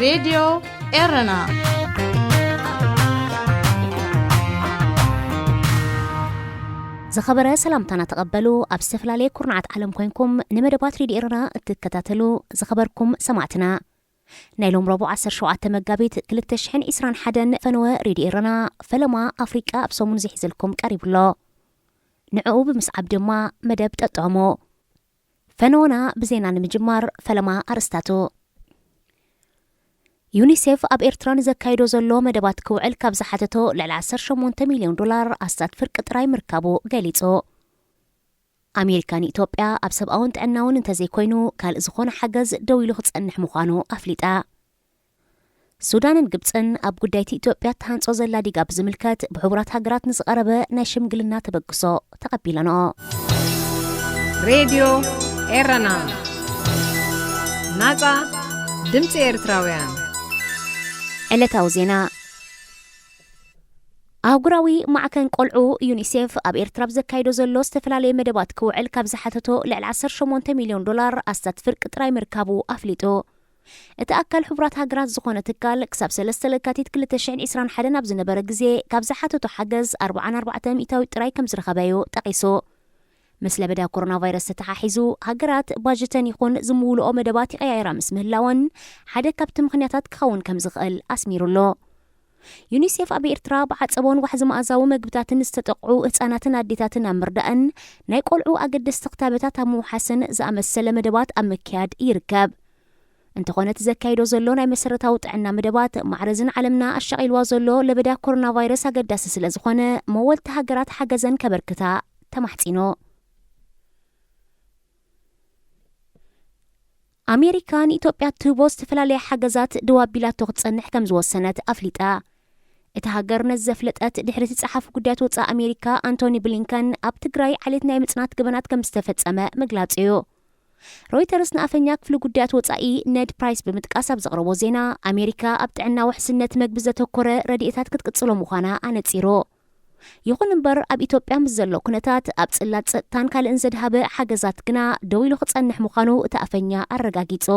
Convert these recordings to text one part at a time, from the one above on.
ሬድዮ ኤረና። ዝኸበረ ሰላምታና ተቐበሉ። ኣብ ዝተፈላለየ ኩርናዓት ዓለም ኮይንኩም ንመደባት ሬድዮ ኤረና እትከታተሉ ዝኸበርኩም ሰማዕትና፣ ናይ ሎም ረቡዕ ዓሰርተ ሸውዓተ መጋቢት ክልተ ሽሕን ዕስራን ሓደን ፈነወ ሬድዮ ኤረና፣ ፈለማ ኣፍሪቃ ኣብ ሰሙን ዝሒዘልኩም ቀሪቡ ኣሎ። ንዕኡ ብምስዓብ ድማ መደብ ጠጥዕሙ። ፈነወና ብዜና ንምጅማር፣ ፈለማ ኣርእስታቱ። ዩኒሴፍ ኣብ ኤርትራ ንዘካይዶ ዘሎ መደባት ክውዕል ካብ ዝሓተቶ ልዕሊ ዓሰርተ ሸሞንተ ሚልዮን ዶላር ኣስታት ፍርቂ ጥራይ ምርካቡ ገሊጹ። ኣሜሪካ ንኢትዮጵያ ኣብ ሰብኣውን ጥዕናውን እንተዘይኮይኑ ካልእ ዝኾነ ሓገዝ ደው ኢሉ ክጸንሕ ምዃኑ ኣፍሊጣ። ሱዳንን ግብጽን ኣብ ጉዳይቲ ኢትዮጵያ እትሃንጾ ዘላ ዲጋ ብዝምልከት ብሕቡራት ሃገራት ንዝቐረበ ናይ ሽምግልና ተበግሶ ተቐቢለንኦ። ሬድዮ ኤረና፣ ናጻ ድምጺ ኤርትራውያን። ዕለታዊ ዜና። ኣህጉራዊ ማዕከን ቆልዑ ዩኒሴፍ ኣብ ኤርትራ ኣብ ዘካይዶ ዘሎ ዝተፈላለየ መደባት ክውዕል ካብ ዝሓተቶ ልዕሊ ዓሰርተ ሸሞንተ ሚልዮን ዶላር ኣስታት ፍርቂ ጥራይ ምርካቡ ኣፍሊጡ። እቲ ኣካል ሕቡራት ሃገራት ዝኾነ ትካል ክሳብ ሰለስተ ለካቲት ክልተ ሽሕን ዕስራን ሓደን ኣብ ዝነበረ ግዜ ካብ ዝሓተቶ ሓገዝ ኣርብዓን ኣርባዕተ ሚእታዊት ጥራይ ከም ዝረኸበ እዩ ጠቒሱ። ምስ ለበዳ ኮሮና ቫይረስ ተተሓሒዙ ሃገራት ባጀተን ይኹን ዝምውልኦ መደባት ይቐያየራ ምስ ምህላወን ሓደ ካብቲ ምኽንያታት ክኸውን ከም ዝኽእል ኣስሚሩሎ። ዩኒሴፍ ኣብ ኤርትራ ብዓጸቦን ዋሕዚ መኣዛዊ መግብታትን ዝተጠቕዑ ህጻናትን ኣዴታትን ኣብ ምርዳእን ናይ ቆልዑ ኣገደስቲ ክታበታት ኣብ ምውሓስን ዝኣመሰለ መደባት ኣብ ምክያድ ይርከብ። እንተኾነ እቲ ዘካይዶ ዘሎ ናይ መሰረታዊ ጥዕና መደባት ማዕረዝን ዓለምና ኣሻቒልዋ ዘሎ ለበዳ ኮሮና ቫይረስ ኣገዳሲ ስለ ዝኾነ መወልቲ ሃገራት ሓገዘን ከበርክታ ተማሕጺኑ። ኣሜሪካ ንኢትዮጵያ እትህቦ ዝተፈላለየ ሓገዛት ደው ኣቢላቶ ክትጸንሕ ከም ዝወሰነት ኣፍሊጣ። እታ ሃገር ነዚ ዘፍለጠት ድሕሪ እቲ ጸሓፊ ጉዳያት ወጻኢ ኣሜሪካ ኣንቶኒ ብሊንከን ኣብ ትግራይ ዓሌት ናይ ምጽናት ገበናት ከም ዝተፈጸመ ምግላጹ እዩ። ሮይተርስ ንኣፈኛ ክፍሊ ጉዳያት ወጻኢ ነድ ፕራይስ ብምጥቃስ ኣብ ዘቕረቦ ዜና፣ ኣሜሪካ ኣብ ጥዕና ውሕስነት መግቢ ዘተኮረ ረድኤታት ክትቅጽሎ ምዃና ኣነጺሩ። ይኹን እምበር ኣብ ኢትዮጵያ ምስ ዘሎ ኩነታት ኣብ ጽላት ጸጥታን ካልእን ዘድሃበ ሓገዛት ግና ደው ኢሉ ክጸንሕ ምዃኑ እቲ ኣፈኛ ኣረጋጊጹ።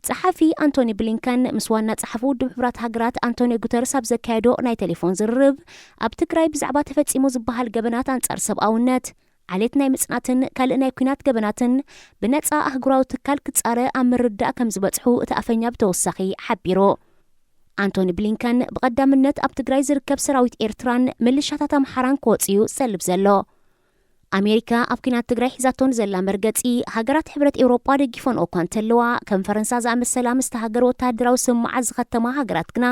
ጸሓፊ ኣንቶኒ ብሊንከን ምስ ዋና ጸሓፊ ውድብ ሕቡራት ሃገራት ኣንቶኒዮ ጉተርስ ኣብ ዘካየዶ ናይ ቴሌፎን ዝርርብ ኣብ ትግራይ ብዛዕባ ተፈጺሙ ዝበሃል ገበናት ኣንጻር ሰብኣውነት፣ ዓሌት ናይ ምጽናትን ካልእ ናይ ኲናት ገበናትን ብነጻ ኣህጉራዊ ትካል ክጻረ ኣብ ምርዳእ ከም ዝበጽሑ እቲ ኣፈኛ ብተወሳኺ ሓቢሩ። ኣንቶኒ ብሊንከን ብቐዳምነት ኣብ ትግራይ ዝርከብ ሰራዊት ኤርትራን ምልሻታት ኣምሓራን ክወጽእ እዩ ዝጠልብ ዘሎ። ኣሜሪካ ኣብ ኲናት ትግራይ ሒዛቶ ንዘላ መርገጺ ሃገራት ሕብረት ኤውሮጳ ደጊፈንኦ እኳ እንተለዋ፣ ከም ፈረንሳ ዝኣመሰላ ምስቲ ሃገር ወተሃደራዊ ስምምዓት ዝኸተማ ሃገራት ግና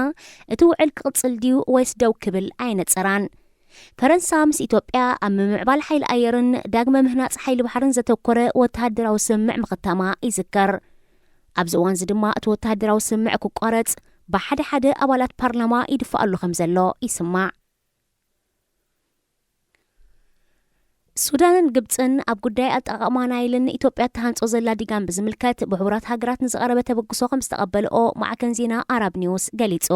እቲ ውዕል ክቕጽል ድዩ ወይስ ደው ክብል ኣየነጸራን። ፈረንሳ ምስ ኢትዮጵያ ኣብ ምምዕባል ሓይሊ ኣየርን ዳግመ ምህናጽ ሓይሊ ባሕርን ዘተኮረ ወተሃደራዊ ስምምዕ ምኽታማ ይዝከር። ኣብዚ እዋንዚ ድማ እቲ ወተሃደራዊ ስምምዕ ክቋረጽ ብሓደ ሓደ ኣባላት ፓርላማ ይድፋኣሉ ከም ዘሎ ይስማዕ። ሱዳንን ግብጽን ኣብ ጉዳይ ኣጠቓቕማ ናይልን ኢትዮጵያ እትሃንጾ ዘላ ዲጋን ብዝምልከት ብሕቡራት ሃገራት ንዝቐረበ ተበግሶ ከም ዝተቐበልኦ ማዕከን ዜና ኣራብ ኒውስ ገሊጹ።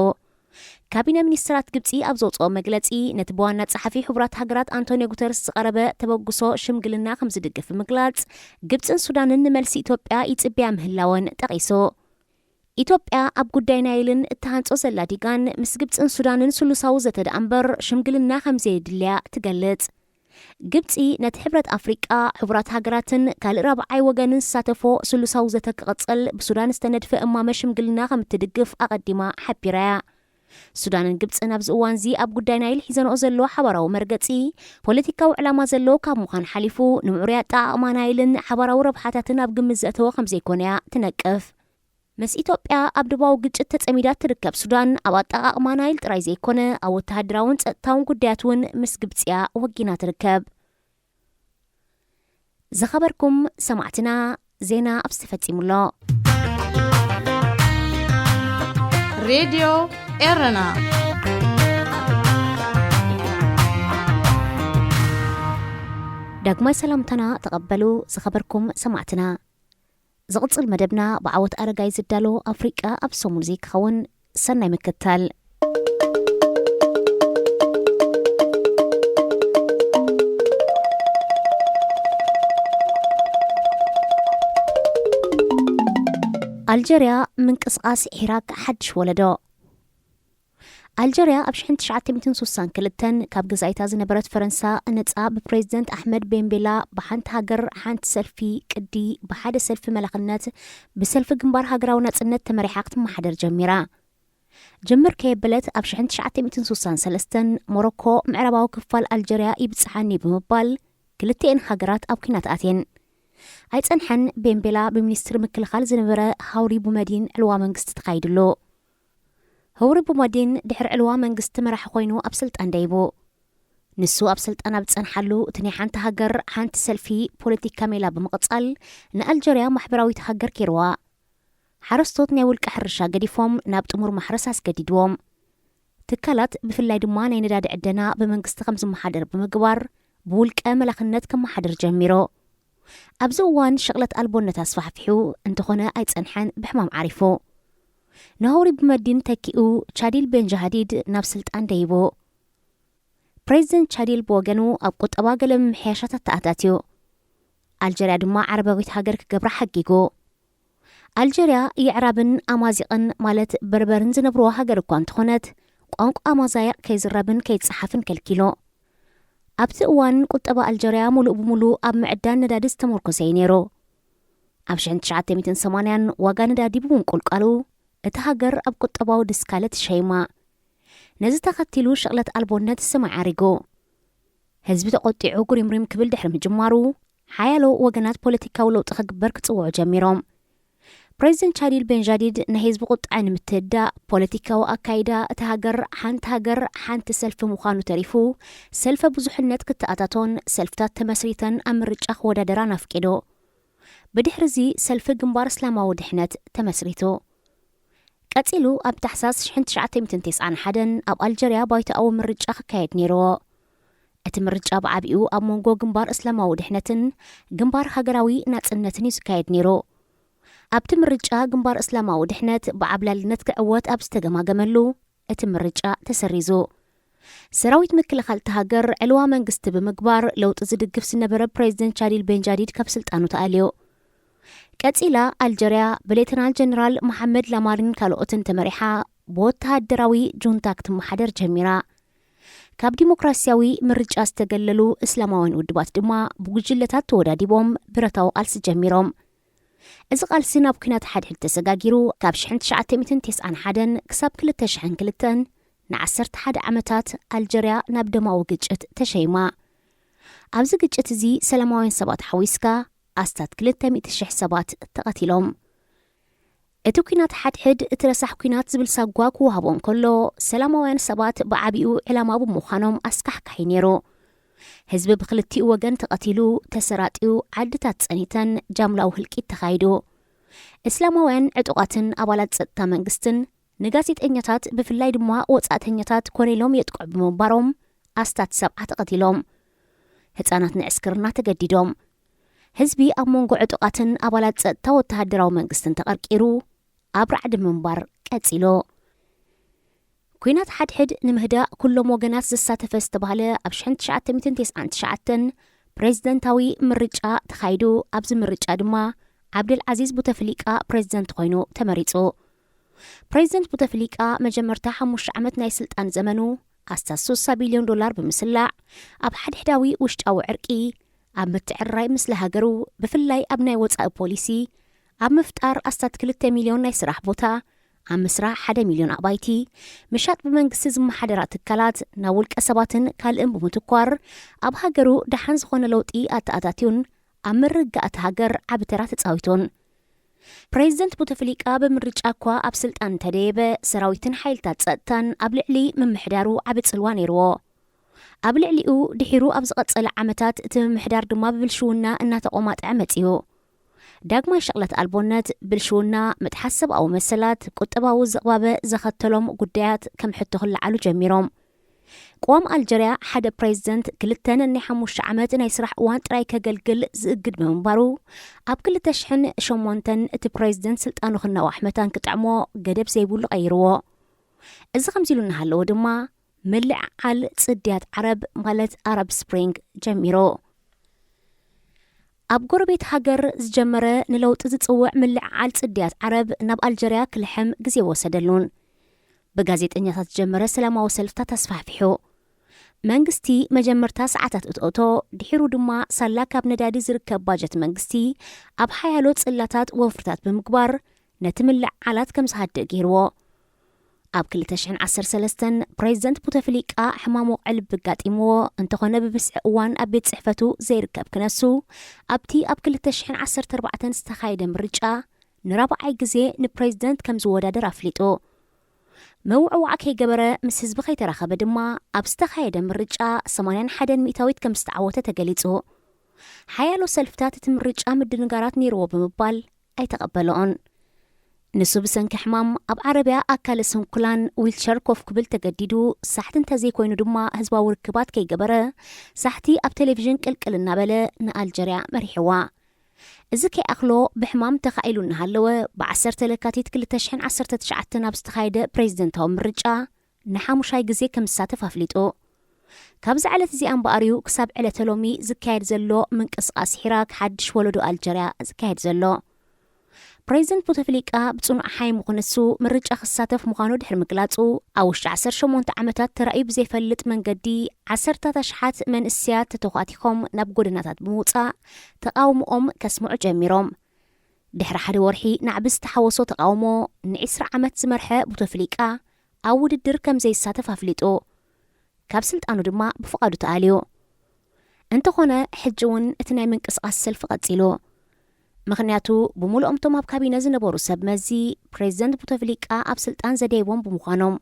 ካቢነ ሚኒስትራት ግብጺ ኣብ ዘውጽኦ መግለጺ፣ ነቲ ብዋና ጸሓፊ ሕቡራት ሃገራት ኣንቶኒዮ ጉተርስ ዝቐረበ ተበግሶ ሽምግልና ከም ዝድግፍ ብምግላጽ፣ ግብጽን ሱዳንን ንመልሲ ኢትዮጵያ ይጽበያ ምህላወን ጠቒሱ። ኢትዮጵያ ኣብ ጉዳይ ናይልን እትሃንጾ ዘላ ዲጋን ምስ ግብጽን ሱዳንን ስሉሳዊ ዘተ ደኣ እምበር ሽምግልና ከም ዘየድልያ ትገልጽ። ግብጺ ነቲ ሕብረት ኣፍሪቃ፣ ሕቡራት ሃገራትን ካልእ ራብዓይ ወገንን ዝሳተፎ ስሉሳዊ ዘተ ክቕጽል ብሱዳን ዝተነድፈ እማመ ሽምግልና ከም እትድግፍ ኣቐዲማ ሓቢራ እያ። ሱዳንን ግብጽን ኣብዚ እዋንዚ ኣብ ጉዳይ ናይል ሒዘንኦ ዘለዋ ሓባራዊ መርገጺ፣ ፖለቲካዊ ዕላማ ዘለዎ ካብ ምዃን ሓሊፉ፣ ንምዕሩይ ኣጠቓቕማ ናይልን ሓባራዊ ረብሓታትን ኣብ ግምት ዘእተወ ከም ዘይኮነ እያ ትነቅፍ። ምስ ኢትዮጵያ ኣብ ዶባዊ ግጭት ተጸሚዳ እትርከብ ሱዳን፣ ኣብ ኣጠቓቕማ ናይል ጥራይ ዘይኮነ፣ ኣብ ወተሃደራውን ጸጥታውን ጉዳያት እውን ምስ ግብጺ እያ ወጊና ትርከብ። ዝኸበርኩም ሰማዕትና፣ ዜና ኣብዚ ተፈጺሙ ኣሎ። ሬድዮ ኤረና። ዳግማይ ሰላምታና ተቐበሉ፣ ዝኸበርኩም ሰማዕትና። ዝቕጽል መደብና ብዓወት ኣረጋይ ዝዳሎ ኣፍሪቃ ኣብ ሰሙን እዚ ክኸውን። ሰናይ ምክትታል። ኣልጀርያ፣ ምንቅስቓስ ዒራክ ሓድሽ ወለዶ። ኣልጀርያ ኣብ ሽሕን ትሽዓተ ሚእትን ስሳን ክልተን ካብ ገዛኢታ ዝነበረት ፈረንሳ ነጻ ብፕሬዚደንት ኣሕመድ ቤንቤላ ብሓንቲ ሃገር ሓንቲ ሰልፊ ቅዲ ብሓደ ሰልፊ መላኽነት ብሰልፊ ግንባር ሃገራዊ ናጽነት ተመሪሓ ክትመሓደር ጀሚራ። ጅምር ከየበለት ኣብ ሽሕን ትሽዓተ ሚእትን ስሳን ሰለስተን ሞሮኮ ምዕራባዊ ክፋል ኣልጀርያ ይብጽሓኒ ብምባል ክልቲኤን ሃገራት ኣብ ኲናት ኣትየን። ኣይጸንሐን፣ ቤንቤላ ብሚኒስትሪ ምክልኻል ዝነበረ ሃውሪ ቡመዲን ዕልዋ መንግስቲ ተኻይድሉ። ሃውሪ ቡመዲን ድሕሪ ዕልዋ መንግስቲ መራሒ ኮይኑ ኣብ ስልጣን ደይቡ። ንሱ ኣብ ስልጣን ኣብ ዝጸንሓሉ እቲ ናይ ሓንቲ ሃገር ሓንቲ ሰልፊ ፖለቲካ ሜላ ብምቕጻል ንኣልጀርያ ማሕበራዊት ሃገር ጌርዋ። ሓረስቶት ናይ ውልቀ ሕርሻ ገዲፎም ናብ ጥሙር ማሕረስ ኣስገዲድዎም። ትካላት ብፍላይ ድማ ናይ ነዳዲ ዕደና ብመንግስቲ ከም ዝመሓደር ብምግባር ብውልቀ መላኽነት ከመሓድር ጀሚሩ። ኣብዚ እዋን ሽቕለት ኣልቦነት ኣስፋሕፊሑ እንተኾነ ኣይጸንሐን ብሕማም ዓሪፉ። ንሃውሪ ቡመዲን ተኪኡ ቻዲል ቤንጃሃዲድ ናብ ስልጣን ደይቡ። ፕሬዚደንት ቻዲል ብወገኑ ኣብ ቁጠባ ገለ ምምሕያሻት ኣተኣታትዩ። ኣልጀርያ ድማ ዓረባዊት ሃገር ክገብራ ሓጊጉ። ኣልጀርያ የዕራብን ኣማዚቕን ማለት በርበርን ዝነብርዋ ሃገር እኳ እንተኾነት ቋንቋ ኣማዛይቕ ከይዝረብን ከይጸሓፍን ከልኪሉ። ኣብቲ እዋን ቁጠባ ኣልጀርያ ሙሉእ ብሙሉእ ኣብ ምዕዳን ነዳዲ ዝተመርኮሰ እዩ ነይሩ። ኣብ ሽሕን ትሽዓተ ሚእትን ሰማንያን ዋጋ ነዳዲ ብምንቁልቋሉ እታ ሃገር ኣብ ቁጠባዊ ድስካለ ተሸይማ። ነዚ ተኸቲሉ ሽቕለት ኣልቦነት ስማይ ዓሪጉ። ህዝቢ ተቖጢዑ ጉሪምሪም ክብል ድሕሪ ምጅማሩ ሓያሎ ወገናት ፖለቲካዊ ለውጢ ክግበር ክጽውዑ ጀሚሮም። ፕሬዚደንት ቻዲል ቤንጃዲድ ናይ ህዝቢ ቁጥዐ ንምትህዳእ ፖለቲካዊ ኣካይዳ እታ ሃገር ሓንቲ ሃገር ሓንቲ ሰልፊ ምዃኑ ተሪፉ ሰልፈ ብዙሕነት ክተኣታቶን ሰልፍታት ተመስሪተን ኣብ ምርጫ ክወዳደራን ኣፍቂዱ። ብድሕርዚ ሰልፊ ግንባር እስላማዊ ድሕነት ተመስሪቱ። ቀጺሉ ኣብ ታሕሳስ ሽሕን ትሽዓተ ሚእትን ተስዓን ሓደን ኣብ ኣልጀርያ ባይቶኣዊ ምርጫ ክካየድ ነይርዎ። እቲ ምርጫ ብዓቢኡ ኣብ መንጎ ግንባር እስላማዊ ድሕነትን ግንባር ሃገራዊ ናጽነትን እዩ ዝካየድ ነይሩ። ኣብቲ ምርጫ ግንባር እስላማዊ ድሕነት ብዓብላልነት ክዕወት ኣብ ዝተገማገመሉ እቲ ምርጫ ተሰሪዙ። ሰራዊት ምክልኻል እታ ሃገር ዕልዋ መንግስቲ ብምግባር ለውጢ ዝድግፍ ዝነበረ ፕሬዚደንት ቻዲል ቤንጃዲድ ካብ ስልጣኑ ተኣልዩ። ቀጺላ ኣልጀርያ ብሌተናል ጀነራል መሓመድ ላማሪን ካልኦትን ተመሪሓ ብወተሃደራዊ ጁንታ ክትመሓደር ጀሚራ። ካብ ዲሞክራሲያዊ ምርጫ ዝተገለሉ እስላማውያን ውድባት ድማ ብጉጅለታት ተወዳዲቦም ብረታዊ ቃልሲ ጀሚሮም። እዚ ቃልሲ ናብ ኲናት ሓድሕድ ተሰጋጊሩ ካብ ሽሕን ትሽዓተ ሚእትን ተስዓን ሓደን ክሳብ ክልተ ሽሕን ክልተን ንዓሰርተ ሓደ ዓመታት ኣልጀርያ ናብ ደማዊ ግጭት ተሸይማ። ኣብዚ ግጭት እዚ ሰላማውያን ሰባት ሓዊስካ ኣስታት ክልተ ሚእቲ ሽሕ ሰባት ተቐቲሎም። እቲ ኲናት ሓድሕድ እቲ ረሳሕ ኲናት ዝብል ሳጓ ክወሃቦ እንከሎ ሰላማውያን ሰባት ብዓቢኡ ዕላማ ብምዃኖም ኣስካሕካሒ ነይሩ። ህዝቢ ብክልቲኡ ወገን ተቐቲሉ፣ ተሰራጥዩ፣ ዓድታት ጸኒተን፣ ጃምላዊ ህልቂት ተኻይዱ። እስላማውያን ዕጡቓትን ኣባላት ጸጥታ መንግስትን ንጋዜጠኛታት ብፍላይ ድማ ወጻእተኛታት ኮነ ኢሎም የጥቅዑ ብምንባሮም ኣስታት ሰብዓ ተቐቲሎም። ህጻናት ንዕስክርና ተገዲዶም። ህዝቢ ኣብ መንጎ ዕጡቓትን ኣባላት ጸጥታ ወተሃደራዊ መንግስትን ተቐርቂሩ ኣብ ራዕዲ ምንባር ቀጺሉ። ኲናት ሓድሕድ ንምህዳእ ኩሎም ወገናት ዘሳተፈ ዝተባህለ ኣብ ሽሕን ትሽዓተ ሚእትን ተስዓን ትሽዓተን ፕሬዚደንታዊ ምርጫ ተኻይዱ። ኣብዚ ምርጫ ድማ ዓብደልዓዚዝ ቡተፍሊቃ ፕሬዚደንት ኮይኑ ተመሪጹ። ፕሬዚደንት ቡተፍሊቃ መጀመርታ ሓሙሽተ ዓመት ናይ ስልጣን ዘመኑ ኣስታት ሱሳ ቢልዮን ዶላር ብምስላዕ ኣብ ሓድሕዳዊ ውሽጣዊ ዕርቂ፣ ኣብ ምትዕርራይ ምስሊ ሃገሩ፣ ብፍላይ ኣብ ናይ ወጻኢ ፖሊሲ፣ ኣብ ምፍጣር ኣስታት ክልተ ሚልዮን ናይ ስራሕ ቦታ፣ ኣብ ምስራሕ ሓደ ሚልዮን ኣባይቲ፣ ምሻጥ ብመንግስቲ ዝመሓደራ ትካላት ናብ ውልቀ ሰባትን ካልእን ብምትኳር ኣብ ሃገሩ ደሓን ዝኾነ ለውጢ ኣተኣታትዩን ኣብ ምርግጋእ እታ ሃገር ዓቢ ተራ ተጻዊቱን። ፕሬዚደንት ቡተፍሊቃ ብምርጫ እኳ ኣብ ስልጣን እንተደየበ፣ ሰራዊትን ሓይልታት ጸጥታን ኣብ ልዕሊ ምምሕዳሩ ዓቢ ጽልዋ ነይርዎ። ኣብ ልዕሊኡ ድሒሩ ኣብ ዝቐጸለ ዓመታት እቲ ምምሕዳር ድማ ብብልሽውና እናተቖማጥዐ መጺኡ። ዳግማይ ሽቕለት ኣልቦነት፣ ብልሽውና፣ ምጥሓስ ሰብኣዊ መሰላት፣ ቁጠባዊ ዝቕባበ ዘኸተሎም ጉዳያት ከም ሕቶ ክለዓሉ ጀሚሮም። ቅዋም ኣልጀርያ ሓደ ፕሬዚደንት ክልተ ነናይ ሓሙሽተ ዓመት ናይ ስራሕ እዋን ጥራይ ከገልግል ዝእግድ ብምንባሩ፣ ኣብ ክልተ ሽሕን ሸሞንተን እቲ ፕሬዚደንት ስልጣኑ ክነዋሕ መታን ክጥዕሞ ገደብ ዘይብሉ ቀይርዎ። እዚ ከምዚ ኢሉ እናሃለወ ድማ ምልዕዓል ጽድያት ዓረብ ማለት ኣረብ ስፕሪንግ ጀሚሩ። ኣብ ጎረቤት ሃገር ዝጀመረ ንለውጢ ዝጽውዕ ምልዕዓል ጽድያት ዓረብ ናብ ኣልጀርያ ክልሕም ግዜ ወሰደሉን። ብጋዜጠኛታት ዝጀመረ ሰላማዊ ሰልፍታት ኣስፋሕፊሑ። መንግስቲ መጀመርታ ሰዓታት እትኦቶ፣ ድሒሩ ድማ ሳላ ካብ ነዳዲ ዝርከብ ባጀት መንግስቲ ኣብ ሓያሎ ጽላታት ወፍርታት ብምግባር ነቲ ምልዕዓላት ከም ዝሃድእ ገይርዎ። ኣብ ክልተ ሽሕን ዓሰርተ ሰለስተን ፕሬዚደንት ቡተፍሊቃ ሕማም ወቕዒ ልቢ ኣጋጢምዎ እንተኾነ፣ ብብዝሒ እዋን ኣብ ቤት ጽሕፈቱ ዘይርከብ ክነሱ፣ ኣብቲ ኣብ ክልተ ሽሕን ዓሰርተ ኣርባዕተን ዝተኻየደ ምርጫ ንራብዓይ ግዜ ንፕሬዚደንት ከም ዝወዳደር ኣፍሊጡ። መውዕዋዕ ከይገበረ፣ ምስ ህዝቢ ከይተራኸበ ድማ፣ ኣብ ዝተኻየደ ምርጫ ሰማንያን ሓደን ሚእታዊት ከም ዝተዓወተ ተገሊጹ። ሓያሎ ሰልፍታት እቲ ምርጫ ምድንጋራት ነይርዎ ብምባል ኣይተቐበልኦን። ንሱ ብሰንኪ ሕማም ኣብ ዓረብያ ኣካለ ስንኩላን፣ ዊልቸር፣ ኮፍ ክብል ተገዲዱ፣ ሳሕቲ እንተዘይኮይኑ ድማ ህዝባዊ ርክባት ከይገበረ፣ ሳሕቲ ኣብ ቴሌቪዥን ቅልቅል እናበለ ንኣልጀርያ መሪሕዋ። እዚ ከይኣኽሎ ብሕማም ተኻኢሉ እናሃለወ፣ ብ ዓሰርተ ለካቲት ክልተ ሽሕን ዓሰርተ ትሽዓተን ኣብ ዝተኻየደ ፕሬዚደንታዊ ምርጫ ንሓሙሻይ ግዜ ከም ዝሳተፍ ኣፍሊጡ። ካብዛ ዕለት እዚኣ እምበኣር እዩ ክሳብ ዕለተ ሎሚ ዝካየድ ዘሎ ምንቅስቓስ ሒራክ ሓድሽ ወለዶ ኣልጀርያ ዝካየድ ዘሎ። ፕሬዚደንት ቡተፍሊቃ ብጽኑዕ ሓይሙ ክነሱ ምርጫ ክሳተፍ ምዃኑ ድሕሪ ምግላጹ፣ ኣብ ውሽጢ ዓሰርተ ሸሞንተ ዓመታት ተራእዩ ብዘይፈልጥ መንገዲ ዓሰርታት ኣሽሓት መንእሰያት ተተዃቲኾም ናብ ጎደናታት ብምውጻእ ተቓውሞኦም ከስምዑ ጀሚሮም። ድሕሪ ሓደ ወርሒ ናዕቢ ዝተሓወሶ ተቓውሞ፣ ንዒስራ ዓመት ዝመርሐ ቡተፍሊቃ ኣብ ውድድር ከም ዘይሳተፍ ኣፍሊጡ። ካብ ስልጣኑ ድማ ብፍቓዱ ተኣልዩ። እንተኾነ፣ ሕጂ እውን እቲ ናይ ምንቅስቓስ ሰልፊ ቀጺሉ። ምኽንያቱ፣ ብምሉኦም እቶም ኣብ ካቢነ ዝነበሩ ሰብ መዚ፣ ፕሬዚደንት ቡተፍሊቃ ኣብ ስልጣን ዘደይቦም ብምዃኖም።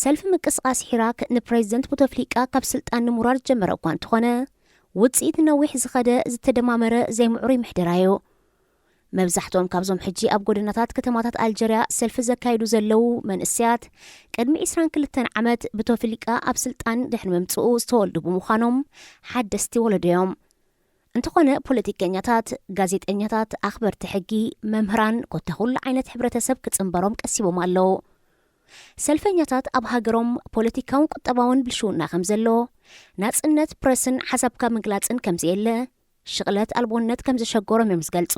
ሰልፊ ምንቅስቓስ ሒራክ ንፕሬዚደንት ቡተፍሊቃ ካብ ስልጣን ንምውራድ ዝጀመረ እኳ እንተኾነ፣ ውጽኢት ነዊሕ ዝኸደ ዝተደማመረ ዘይምዕሩይ ምሕደራ እዩ። መብዛሕትኦም ካብዞም ሕጂ ኣብ ጎደናታት ከተማታት ኣልጀርያ ሰልፊ ዘካይዱ ዘለዉ መንእሰያት፣ ቅድሚ ዒስራን ክልተን ዓመት ብቶፍሊቃ ኣብ ስልጣን ድሕሪ ምምጽኡ ዝተወልዱ ብምዃኖም ሓደስቲ ወለዶ እዮም። እንተኾነ ፖለቲከኛታት፣ ጋዜጠኛታት፣ ኣኽበርቲ ሕጊ፣ መምህራን፣ ኮታ ኩሉ ዓይነት ሕብረተሰብ ክጽንበሮም ቀሲቦም ኣለዉ። ሰልፈኛታት ኣብ ሃገሮም ፖለቲካውን ቁጠባውን ብልሽውና ከም ዘሎ፣ ናጽነት ፕረስን ሓሳብካ ምግላጽን ከም ዘየለ፣ ሽቕለት ኣልቦነት ከም ዘሸገሮም እዮም ዝገልጹ።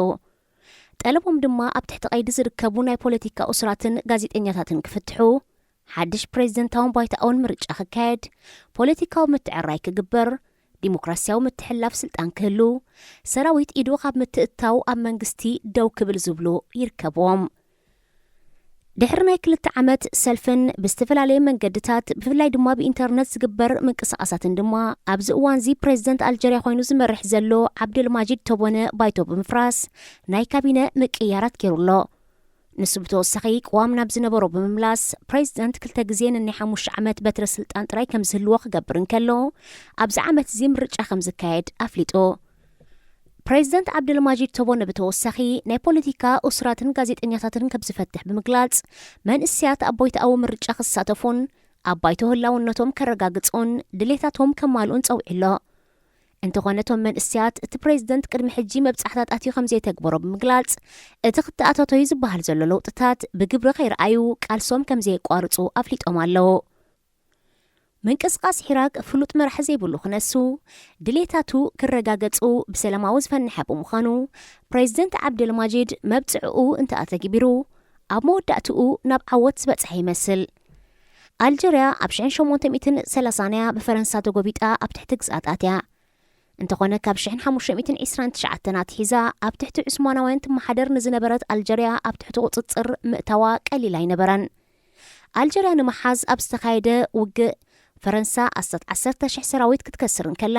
ጠለቦም ድማ ኣብ ትሕቲ ቀይዲ ዝርከቡ ናይ ፖለቲካ እሱራትን ጋዜጠኛታትን ክፍትሑ፣ ሓድሽ ፕሬዚደንታውን ባይቶኣውን ምርጫ ክካየድ፣ ፖለቲካዊ ምትዕርራይ ክግበር፣ ዲሞክራሲያዊ ምትሕልላፍ ስልጣን ክህሉ፣ ሰራዊት ኢዱ ካብ ምትእትታው ኣብ መንግስቲ ደው ክብል ዝብሉ ይርከብዎም። ድሕሪ ናይ ክልተ ዓመት ሰልፍን ብዝተፈላለየ መንገድታት ብፍላይ ድማ ብኢንተርነት ዝግበር ምንቅስቓሳትን ድማ ኣብዚ እዋንዚ ፕሬዚደንት ኣልጀርያ ኮይኑ ዝመርሕ ዘሎ ዓብደልማጂድ ቶቦነ ባይቶ ብምፍራስ ናይ ካቢነ ምቅይያራት ገይሩ ኣሎ። ንሱ ብተወሳኺ ቅዋም ናብ ዝነበሮ ብምምላስ ፕሬዚደንት ክልተ ግዜ ነናይ ሓሙሽተ ዓመት በትረ ስልጣን ጥራይ ከም ዝህልዎ ክገብር እንከሎ ኣብዚ ዓመት እዚ ምርጫ ከም ዝካየድ ኣፍሊጡ። ፕሬዚደንት ዓብደልማጂድ ቶቦነ ብተወሳኺ ናይ ፖለቲካ እሱራትን ጋዜጠኛታትን ከም ዝፈትሕ ብምግላጽ መንእሰያት ኣብ ቦይታኣዊ ምርጫ ክሳተፉን ኣብ ባይቶ ህላውነቶም ከረጋግጹን ድሌታቶም ከማልኡን ጸዊዑ ኣሎ። እንተኾነ እቶም መንእሰያት እቲ ፕሬዚደንት ቅድሚ ሕጂ መብጻሕታት ኣትዩ ከም ዘይተግበሮ ብምግላጽ እቲ ክተኣታተዩ ዝበሃል ዘሎ ለውጥታት ብግብሪ ከይረኣዩ ቃልሶም ከም ዘየቋርጹ ኣፍሊጦም ኣለዉ። ምንቅስቓስ ሒራክ ፍሉጥ መራሒ ዘይብሉ ክነሱ ድሌታቱ ክረጋገጹ ብሰላማዊ ዝፈንሐ ብምዃኑ ፕሬዚደንት ዓብደልማጂድ መብጽዕኡ እንተኣተግቢሩ ኣብ መወዳእትኡ ናብ ዓወት ዝበጽሐ ይመስል። ኣልጀርያ ኣብ ሽሕን ሸሞንተ ሚእትን ሰላሳን እያ ብፈረንሳ ተጎቢጣ ኣብ ትሕቲ ግዝኣት ኣትያ። እንተኾነ ካብ ሽሕን ሓሙሽተ ሚእትን ዕስራን ትሽዓተን ኣትሒዛ ኣብ ትሕቲ ዑስማናውያን ትመሓደር ንዝነበረት ኣልጀርያ ኣብ ትሕቲ ቁጽጽር ምእታዋ ቀሊል ኣይነበረን። ኣልጀርያ ንምሓዝ ኣብ ዝተኻየደ ውግእ ፈረንሳ ኣስታት ዓሰርተ ሽሕ ሰራዊት ክትከስር እንከላ፣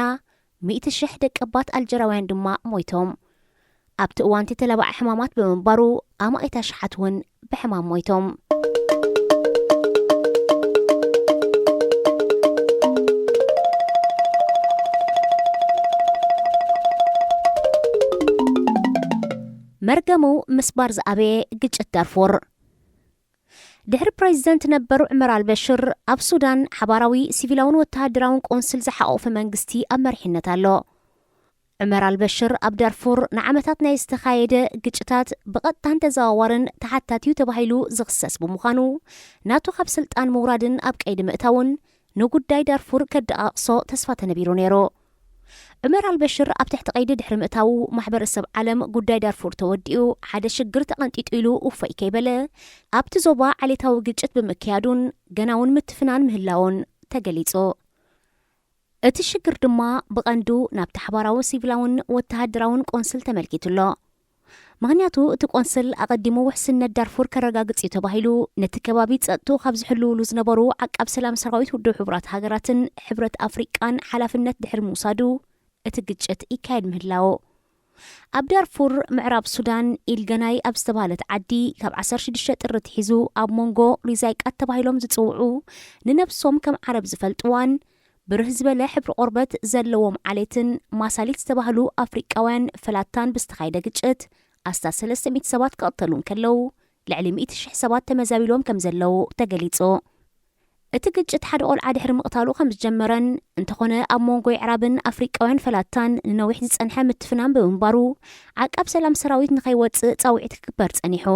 ሚእቲ ሽሕ ደቀባት ኣልጀራውያን ድማ ሞይቶም። ኣብቲ እዋን እቲ ተለባዒ ሕማማት ብምንባሩ ኣማኢት ኣሽሓት እውን ብሕማም ሞይቶም። መርገሙ ምስባር ዝኣበየ ግጭት ዳርፉር። ድሕሪ ፕሬዚደንት ነበር ዑመር ኣልበሽር ኣብ ሱዳን ሓባራዊ ሲቪላውን ወተሃደራውን ቆንስል ዝሓቆፈ መንግስቲ ኣብ መሪሕነት ኣሎ። ዑመር ኣልበሽር ኣብ ዳርፉር ንዓመታት ናይ ዝተኻየደ ግጭታት ብቐጥታን ተዘዋዋርን ተሓታቲ እዩ ተባሂሉ ዝኽሰስ ብምዃኑ፣ ናቱ ካብ ስልጣን ምውራድን ኣብ ቀይዲ ምእታውን ንጉዳይ ዳርፉር ከደቓቕሶ ተስፋ ተነቢሩ ነይሩ። ዑመር ኣልበሽር ኣብ ትሕቲ ቀይዲ ድሕሪ ምእታዉ፣ ማሕበረሰብ ዓለም ጉዳይ ዳርፉር ተወዲኡ፣ ሓደ ሽግር ተቐንጢጡ ኢሉ ውፈይ ከይበለ፣ ኣብቲ ዞባ ዓሌታዊ ግጭት ብምክያዱን ገና እውን ምትፍናን ምህላውን ተገሊጹ። እቲ ሽግር ድማ ብቐንዱ ናብቲ ሓባራዊ ሲቪላውን ወተሃደራውን ቆንስል ተመልኪቱ ኣሎ። ምኽንያቱ እቲ ቆንስል ኣቐዲሙ ውሕስነት ዳርፉር ከረጋግጽ እዩ ተባሂሉ ነቲ ከባቢ ጸጥትኡ ካብ ዝሕልውሉ ዝነበሩ ዓቃብ ሰላም ሰራዊት ውድብ ሕቡራት ሃገራትን ሕብረት ኣፍሪቃን ሓላፍነት ድሕሪ ምውሳዱ እቲ ግጭት ይካየድ ምህላው። ኣብ ዳርፉር ምዕራብ ሱዳን ኢልገናይ ኣብ ዝተባህለት ዓዲ ካብ ዓሰርተ ሽዱሽተ ጥሪ ትሒዙ ኣብ መንጎ ሪዛይቃት ተባሂሎም ዝጽውዑ ንነብሶም ከም ዓረብ ዝፈልጥዋን ብርህ ዝበለ ሕብሪ ቆርበት ዘለዎም ዓሌትን ማሳሊት ዝተባህሉ ኣፍሪቃውያን ፈላታን ብዝተኻየደ ግጭት ኣስታት ሰለስተ ሚእቲ ሰባት ክቕተሉ እንከለዉ ልዕሊ ሚእቲ ሽሕ ሰባት ተመዛቢሎም ከም ዘለዉ ተገሊጹ። እቲ ግጭት ሓደ ቆልዓ ድሕሪ ምቕታሉ ከም ዝጀመረን እንተኾነ ኣብ መንጎ የዕራብን ኣፍሪቃውያን ፈላታን ንነዊሕ ዝጸንሐ ምትፍናን ብምንባሩ ዓቃብ ሰላም ሰራዊት ንኸይወጽእ ጻውዒት ክግበር ጸኒሑ።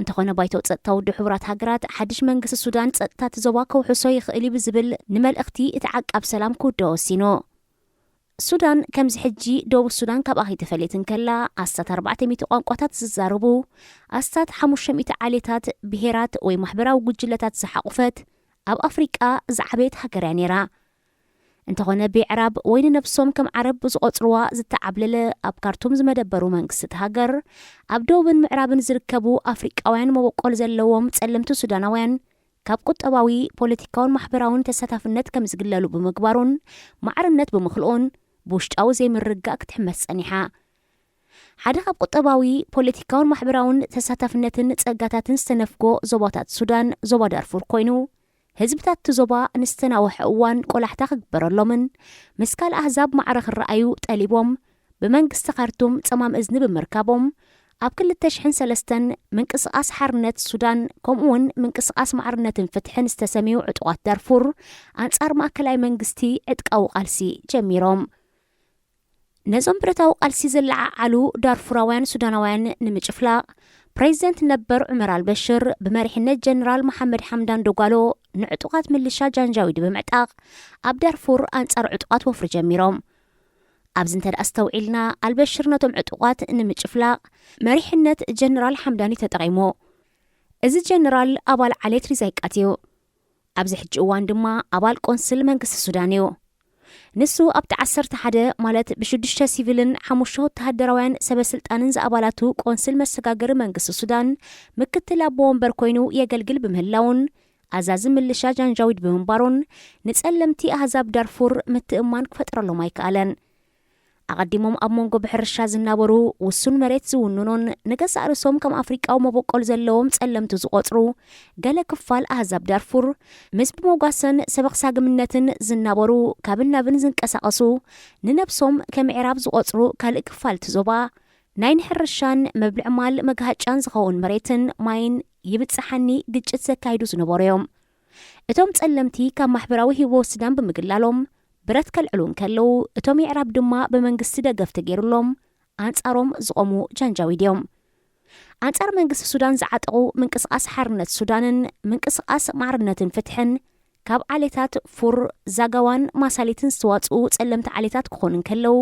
እንተኾነ ባይቶ ጸጥታ ውድብ ሕቡራት ሃገራት ሓድሽ መንግስቲ ሱዳን ጸጥታ እቲ ዞባ ከውሕሶ ይኽእል እዩ ብዝብል ንመልእኽቲ እቲ ዓቃብ ሰላም ክውድኦ ወሲኑ። ሱዳን ከምዚ ሕጂ ደቡብ ሱዳን ካብኣ ከይተፈለየት እንከላ ኣስታት ኣርባዕተ ሚእቲ ቋንቋታት ዝዛረቡ ኣስታት ሓሙሽተ ሚእቲ ዓሌታት፣ ብሄራት ወይ ማሕበራዊ ጉጅለታት ዝሓቑፈት ኣብ ኣፍሪቃ ዝዓበየት ሃገር እያ ነይራ። እንተኾነ ብየዕራብ ወይ ንነብሶም ከም ዓረብ ብዝቖጽርዋ ዝተዓብለለ ኣብ ካርቱም ዝመደበሩ መንግስቲ እቲ ሃገር ኣብ ደቡብን ምዕራብን ዝርከቡ ኣፍሪቃውያን መበቆል ዘለዎም ጸለምቲ ሱዳናውያን ካብ ቁጠባዊ፣ ፖለቲካውን ማሕበራውን ተሳታፍነት ከም ዝግለሉ ብምግባሩን ማዕርነት ብምኽልኡን ብውሽጣዊ ዘይምርግጋእ ክትሕመስ ጸኒሓ። ሓደ ካብ ቁጠባዊ፣ ፖለቲካውን ማሕበራውን ተሳታፍነትን ጸጋታትን ዝተነፍጎ ዞባታት ሱዳን ዞባ ዳርፉር ኮይኑ ህዝብታት እቲ ዞባ ንዝተናውሐ እዋን ቆላሕታ ክግበረሎምን ምስ ካልእ ኣህዛብ ማዕረ ክረኣዩ ጠሊቦም ብመንግስቲ ካርቱም ጸማም እዝኒ ብምርካቦም ኣብ ክልተ ሽሕን ሰለስተን ምንቅስቓስ ሓርነት ሱዳን ከምኡውን ምንቅስቓስ ማዕርነትን ፍትሕን ዝተሰምዩ ዕጡቓት ዳርፉር ኣንጻር ማእከላይ መንግስቲ ዕጥቃዊ ቃልሲ ጀሚሮም። ነዞም ብረታዊ ቃልሲ ዘለዓዓሉ ዳርፉራውያን ሱዳናውያን ንምጭፍላቕ ፕሬዚደንት ነበር ዑመር ኣልበሽር ብመሪሕነት ጀነራል መሓመድ ሓምዳን ዶጋሎ ንዕጡቓት ምልሻ ጃንጃዊድ ብምዕጣቕ ኣብ ዳርፉር ኣንጻር ዕጡቓት ወፍሪ ጀሚሮም። ኣብዚ እንተ ደኣ ኣስተውዒልና ኣልበሽር ነቶም ዕጡቓት ንምጭፍላቕ መሪሕነት ጀነራል ሓምዳን እዩ ተጠቒሙ። እዚ ጀነራል ኣባል ዓሌት ሪዛይቃት እዩ። ኣብዚ ሕጂ እዋን ድማ ኣባል ቆንስል መንግስቲ ሱዳን እዩ። ንሱ ኣብቲ ዓሰርተ ሓደ ማለት ብሽዱሽተ ሲቪልን ሓሙሽተ ወተሃደራውያን ሰበ ስልጣንን ዝኣባላቱ ቆንስል መሰጋገሪ መንግስቲ ሱዳን ምክትል ኣቦ ወንበር ኮይኑ የገልግል ብምህላውን ኣዛዚ ምልሻ ጃንጃዊድ ብምንባሩን ንጸለምቲ ኣህዛብ ዳርፉር ምትእማን ክፈጥረሎም ኣይከኣለን። ኣቐዲሞም ኣብ መንጎ ብሕርሻ ዝናበሩ ውሱን መሬት ዝውንኑን ንገዛእ ርእሶም ከም ኣፍሪቃዊ መበቆል ዘለዎም ጸለምቲ ዝቖጽሩ ገለ ክፋል ኣህዛብ ዳርፉር ምስ ብመጓሰን ሰበኽሳግምነትን ዝናበሩ ካብን ናብን ዝንቀሳቐሱ ንነብሶም ከም ምዕራብ ዝቖጽሩ ካልእ ክፋል እቲ ዞባ ናይ ንሕርሻን መብልዕ ማል መግሃጫን ዝኸውን መሬትን ማይን ይብጽሓኒ ግጭት ዘካይዱ ዝነበሩ እዮም። እቶም ጸለምቲ ካብ ማሕበራዊ ህይወት ሱዳን ብምግላሎም ብረት ከልዕሉ እንከለዉ እቶም የዕራብ ድማ ብመንግስቲ ደገፍ ተገይሩሎም ኣንጻሮም ዝቖሙ ጃንጃዊድ እዮም። ኣንጻር መንግስቲ ሱዳን ዝዓጠቑ ምንቅስቓስ ሓርነት ሱዳንን ምንቅስቓስ ማዕርነትን ፍትሕን ካብ ዓሌታት ፉር፣ ዛጋዋን ማሳሊትን ዝተዋጽኡ ጸለምቲ ዓሌታት ክኾኑ እንከለዉ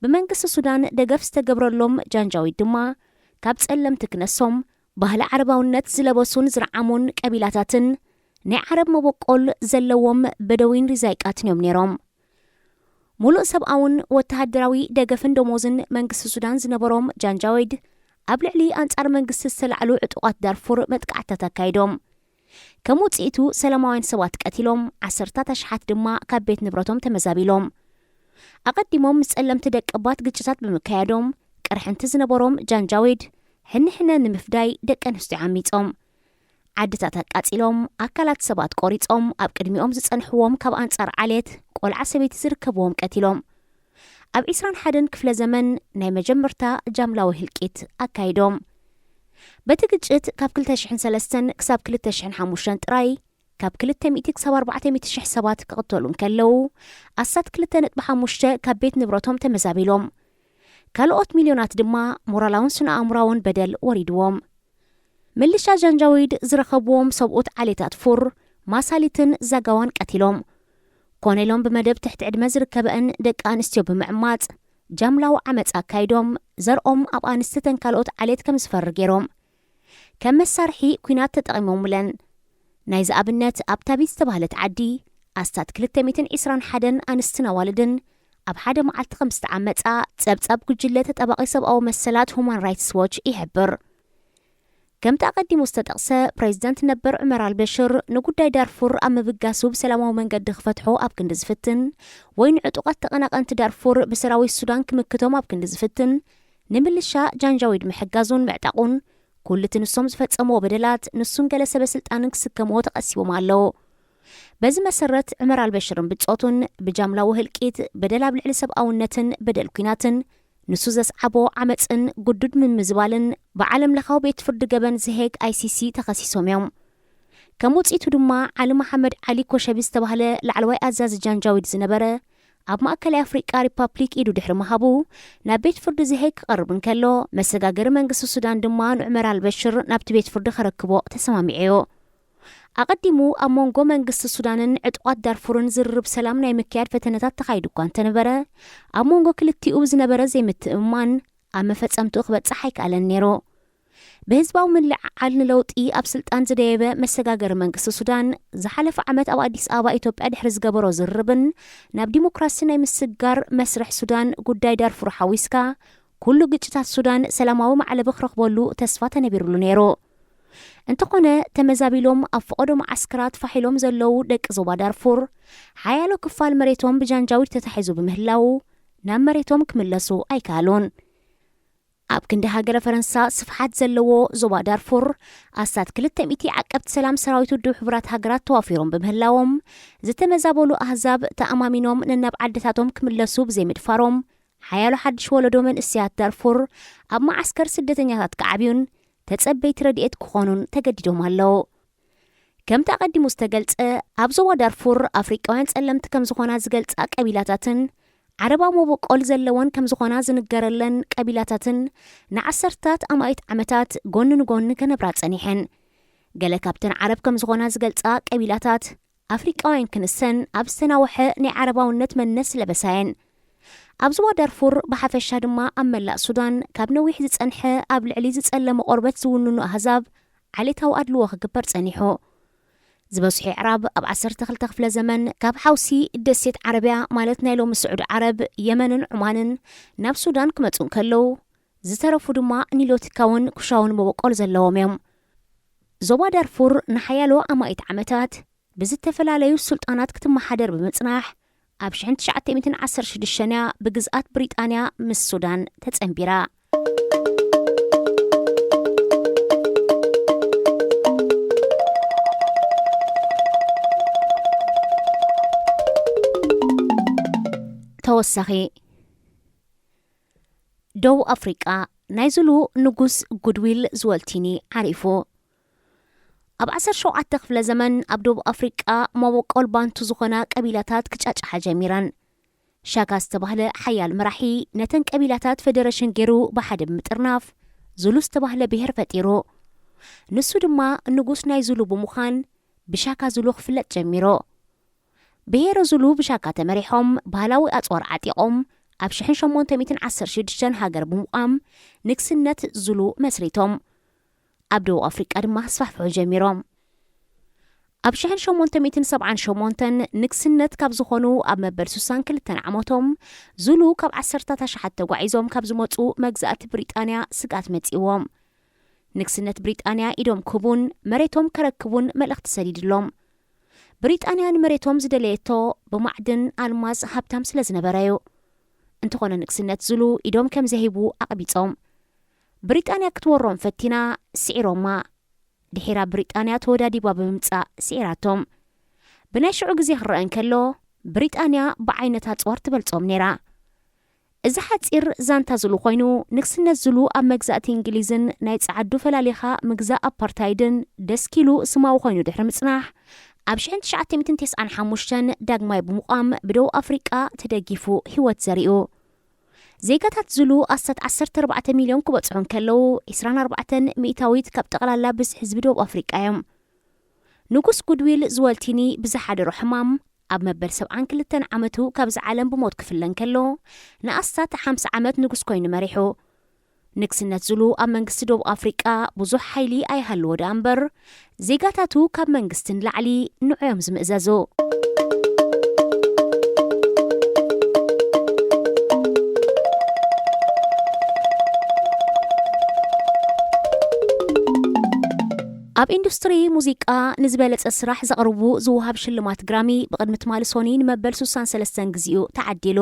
ብመንግስቲ ሱዳን ደገፍ ዝተገብረሎም ጃንጃዊድ ድማ ካብ ጸለምቲ ክነሶም ባህሊ ዓረባውነት ዝለበሱን ዝረዓሙን ቀቢላታትን ናይ ዓረብ መበቆል ዘለዎም በደዊን ሪዛይቃትን እዮም ነይሮም። ሙሉእ ሰብኣውን ወተሃደራዊ ደገፍን ደሞዝን መንግስቲ ሱዳን ዝነበሮም ጃንጃዊድ ኣብ ልዕሊ ኣንጻር መንግስቲ ዝተላዕሉ ዕጡቓት ዳርፉር መጥቃዕትታት ኣካይዶም። ከም ውጽኢቱ ሰላማውያን ሰባት ቀቲሎም ዓሰርታት ኣሽሓት ድማ ካብ ቤት ንብረቶም ተመዛቢሎም። ኣቐዲሞም ምስ ጸለምቲ ደቀባት ግጭታት ብምክያዶም ቅርሕንቲ ዝነበሮም ጃንጃዊድ ሕንሕነ ንምፍዳይ ደቂ ኣንስትዮ ዓሚጾም። ዓድታት ኣቃጺሎም ኣካላት ሰባት ቆሪጾም ኣብ ቅድሚኦም ዝጸንሕዎም ካብ ኣንጻር ዓሌት ቆልዓ ሰበይቲ ዝርከብዎም ቀቲሎም። ኣብ ዕስራን ሓደን ክፍለ ዘመን ናይ መጀመርታ ጃምላዊ ህልቂት ኣካይዶም። በቲ ግጭት ካብ ክልተ ሽሕን ሰለስተን ክሳብ ክልተ ሽሕን ሓሙሽተን ጥራይ ካብ ክልተ ሚእቲ ክሳብ ኣርባዕተ ሚእቲ ሽሕ ሰባት ክቕተሉ እንከለዉ ኣስታት ክልተ ነጥቢ ሓሙሽተ ካብ ቤት ንብረቶም ተመዛቢሎም። ካልኦት ሚልዮናት ድማ ሞራላውን ስነ ኣእምራውን በደል ወሪድዎም። ምልሻ ጃንጃዊድ ዝረኸብዎም ሰብኡት ዓሌታት ፉር፣ ማሳሊትን ዛጋዋን ቀቲሎም። ኮነ ኢሎም ብመደብ ትሕቲ ዕድመ ዝርከበእን ደቂ ኣንስትዮ ብምዕማጽ ጃምላዊ ዓመጽ ኣካይዶም፣ ዘርኦም ኣብ ኣንስቲ ተን ካልኦት ዓሌት ከም ዝፈሪ ገይሮም። ከም መሳርሒ ኲናት ተጠቒሞምለን። ናይዚ ኣብነት ኣብ ታቢት ዝተባህለት ዓዲ ኣስታት ክልተ ሚእትን ዕስራን ሓደን ኣንስትን ኣዋልድን ኣብ ሓደ መዓልቲ ከም ዝተዓመጻ ጸብጻብ ጉጅለ ተጣባቒ ሰብኣዊ መሰላት ሁማን ራይትስ ዎች ይሕብር። ከምቲ ኣቐዲሙ ዝተጠቕሰ፣ ፕሬዚደንት ነበር ዑመር ኣልበሽር ንጉዳይ ዳርፉር ኣብ ምብጋሱ ብሰላማዊ መንገዲ ክፈትሖ ኣብ ክንዲ ዝፍትን ወይ ንዕጡቓት ተቐናቐንቲ ዳርፉር ብሰራዊት ሱዳን ክምክቶም ኣብ ክንዲ ዝፍትን ንምልሻ ጃንጃዊድ ምሕጋዙን ምዕጣቑን ኩሉ እቲ ንሶም ዝፈጸምዎ በደላት ንሱን ገለ ሰበ ስልጣንን ክስከምዎ ተቐሲቦም ኣለዉ። በዚ መሰረት ዑመር ኣልበሽርን ብጾቱን ብጃምላዊ ህልቂት፣ በደል ኣብ ልዕሊ ሰብኣውነትን በደል ኲናትን ንሱ ዘስዓቦ ዓመጽን ግዱድ ምምዝባልን ብዓለም ለኻዊ ቤት ፍርዲ ገበን ዝሄግ ኣይሲሲ ተኸሲሶም እዮም። ከም ውጽኢቱ ድማ ዓሊ መሓመድ ዓሊ ኮሸቢ ዝተባህለ ላዕለዋይ ኣዛዚ ጃንጃዊድ ዝነበረ ኣብ ማእከላይ ኣፍሪቃ ሪፓብሊክ ኢዱ ድሕሪ ምሃቡ ናብ ቤት ፍርዲ ዝሄግ ክቐርብ እንከሎ፣ መሰጋገሪ መንግስቲ ሱዳን ድማ ንዑመር ኣልበሽር ናብቲ ቤት ፍርዲ ከረክቦ ተሰማሚዑ እዩ። ኣቐዲሙ ኣብ መንጎ መንግስቲ ሱዳንን ዕጡቓት ዳርፉርን ዝርርብ ሰላም ናይ ምክያድ ፈተነታት ተኻይዱ እኳ እንተነበረ፣ ኣብ መንጎ ክልቲኡ ብዝነበረ ዘይምትእምማን ኣብ መፈጸምትኡ ክበጽሕ ኣይከኣለን ነይሩ። ብህዝባዊ ምልዕዓል ንለውጢ ኣብ ስልጣን ዝደየበ መሰጋገሪ መንግስቲ ሱዳን ዝሓለፈ ዓመት ኣብ ኣዲስ ኣበባ ኢትዮጵያ ድሕሪ ዝገበሮ ዝርርብን ናብ ዲሞክራሲ ናይ ምስግጋር መስርሕ ሱዳን ጉዳይ ዳርፉር ሓዊስካ ኩሉ ግጭታት ሱዳን ሰላማዊ መዕለቢ ክረኽበሉ ተስፋ ተነቢሩሉ ነይሩ። እንተኾነ ተመዛቢሎም ኣብ ፈቐዶ መዓስከራት ፋሕ ኢሎም ዘለዉ ደቂ ዞባ ዳርፉር ሓያሎ ክፋል መሬቶም ብጃንጃዊድ ተታሒዙ ብምህላዉ ናብ መሬቶም ክምለሱ ኣይከኣሉን። ኣብ ክንዲ ሃገረ ፈረንሳ ስፍሓት ዘለዎ ዞባ ዳርፉር ኣስታት ክልተ ሚእቲ ዓቀብቲ ሰላም ሰራዊት ውድብ ሕቡራት ሃገራት ተዋፊሮም ብምህላዎም ዝተመዛበሉ ኣህዛብ ተኣማሚኖም ነናብ ዓድታቶም ክምለሱ ብዘይምድፋሮም ሓያሎ ሓድሽ ወለዶ መንእሰያት ዳርፉር ኣብ መዓስከር ስደተኛታት ክዓብዩን ተጸበይቲ ረድኤት ክኾኑን ተገዲዶም ኣለዉ። ከምቲ ኣቐዲሙ ዝተገልጸ፣ ኣብ ዞባ ዳርፉር ኣፍሪቃውያን ጸለምቲ ከም ዝኾና ዝገልጻ ቀቢላታትን ዓረባዊ መበቆል ዘለወን ከም ዝኾና ዝንገረለን ቀቢላታትን ንዓሰርታት ኣማኢት ዓመታት ጎኒ ንጎኒ ከነብራ ጸኒሐን። ገለ ካብተን ዓረብ ከም ዝኾና ዝገልጻ ቀቢላታት ኣፍሪቃውያን ክንሰን ኣብ ዝተናውሐ ናይ ዓረባውነት መንነት ስለበሳየን። ኣብ ዞባ ዳርፉር ብሓፈሻ ድማ ኣብ መላእ ሱዳን ካብ ነዊሕ ዝጸንሐ ኣብ ልዕሊ ዝጸለመ ቆርበት ዝውንኑ ኣህዛብ ዓሌታዊ ኣድልዎ ክግበር ጸኒሑ። ዝበዝሑ ኣዕራብ ኣብ ዓሰርተ ክልተ ክፍለ ዘመን ካብ ሓውሲ ደሴት ዓረብያ ማለት ናይ ሎሚ ስዑዲ ዓረብ፣ የመንን ዑማንን ናብ ሱዳን ክመጹ እንከለዉ፣ ዝተረፉ ድማ ኒሎቲካውን ኩሻውን መበቆል ዘለዎም እዮም። ዞባ ዳርፉር ንሓያሎ ኣማኢት ዓመታት ብዝተፈላለዩ ሱልጣናት ክትመሓደር ብምጽናሕ ኣብ ሽሕን ትሽዓተ ሚእትን ዓሰርተ ሽዱሽተን እያ ብግዝኣት ብሪጣንያ ምስ ሱዳን ተጸንቢራ። ተወሳኺ፣ ደቡብ ኣፍሪቃ፣ ናይ ዝሉ ንጉስ ጉድዊል ዝወልቲኒ ዓሪፉ። ኣብ ዓሰርተ ሸውዓተ ክፍለ ዘመን ኣብ ደቡብ ኣፍሪቃ መበቆል ባንቱ ዝኾና ቀቢላታት ክጫጭሓ ጀሚረን። ሻካ ዝተባህለ ሓያል መራሒ ነተን ቀቢላታት ፈደረሽን ገይሩ ብሓደ ብምጥርናፍ ዙሉ ዝተባህለ ብሄር ፈጢሩ። ንሱ ድማ ንጉስ ናይ ዙሉ ብምዃን ብሻካ ዙሉ ክፍለጥ ጀሚሩ። ብሄረ ዙሉ ብሻካ ተመሪሖም ባህላዊ ኣጽዋር ዓጢቖም ኣብ ሽሕን ሸሞንተ ሚእትን ዓሰርተ ሽዱሽተን ሃገር ብምቋም ንግስነት ዙሉ መስሪቶም። ኣብ ደቡብ ኣፍሪቃ ድማ ክስፋሕፍሑ ጀሚሮም። ኣብ ሽሕን ሸሞንተ ሚእትን ሰብዓን ሸሞንተን ንግስነት ካብ ዝኾኑ ኣብ መበል ስሳን ክልተን ዓመቶም ዙሉ ካብ ዓሰርታት ኣሽሓት ተጓዒዞም ካብ ዝመጹ መግዛእቲ ብሪጣንያ ስግኣት መጺዎም። ንግስነት ብሪጣንያ ኢዶም ክህቡን መሬቶም ከረክቡን መልእኽቲ ሰዲድሎም። ብሪጣንያ ንመሬቶም ዝደለየቶ ብማዕድን ኣልማዝ ሃብታም ስለ ዝነበረ እዩ። እንተኾነ ንግስነት ዙሉ ኢዶም ከም ዘሂቡ ኣቕቢጾም። ብሪጣንያ ክትወሮም ፈቲና ስዒሮማ። ድሒራ ብሪጣንያ ተወዳዲባ ብምምጻእ ስዒራቶም። ብናይ ሽዑ ግዜ ክረአ እንከሎ ብሪጣንያ ብዓይነት ኣጽዋር ትበልጾም ነይራ። እዚ ሓጺር ዛንታ ዙሉ ኮይኑ፣ ንግስነት ዙሉ ኣብ መግዛእቲ እንግሊዝን ናይ ጸዓዱ ፈላሊኻ ምግዛእ ኣፓርታይድን ደስኪሉ ስማዊ ኮይኑ ድሕሪ ምጽናሕ፣ ኣብ ሽሕን ትሽዓተ ሚእትን ተስዓን ሓሙሽተን ዳግማይ ብምቋም ብደቡብ ኣፍሪቃ ተደጊፉ ህይወት ዘሪኡ። ዜጋታት ዙሉ ኣስታት ዓሰርተ ኣርባዕተ ሚልዮን ክበጽሑ እንከለዉ፣ ዕስራን ኣርባዕተን ሚእታዊት ካብ ጠቕላላ ብዝሒ ህዝቢ ደቡብ ኣፍሪቃ እዮም። ንጉስ ጉድዊል ዝወልቲኒ ብዝሓደሮ ሕማም ኣብ መበል ሰብዓን ክልተን ዓመቱ ካብዚ ዓለም ብሞት ክፍለ እንከሎ፣ ንኣስታት ሓምሳ ዓመት ንጉስ ኮይኑ መሪሑ። ንግስነት ዙሉ ኣብ መንግስቲ ደቡብ ኣፍሪቃ ብዙሕ ሓይሊ ኣይሃልዎ ደኣ እምበር፣ ዜጋታቱ ካብ መንግስቲ ንላዕሊ ንዑ እዮም ዝምእዘዙ። ኣብ ኢንዱስትሪ ሙዚቃ ንዝበለጸ ስራሕ ዘቕርቡ ዝወሃብ ሽልማት ግራሚ ብቕድሚ ትማሊ ሶኒ ንመበል ሱሳን ሰለስተን ግዜኡ ተዓዲሉ።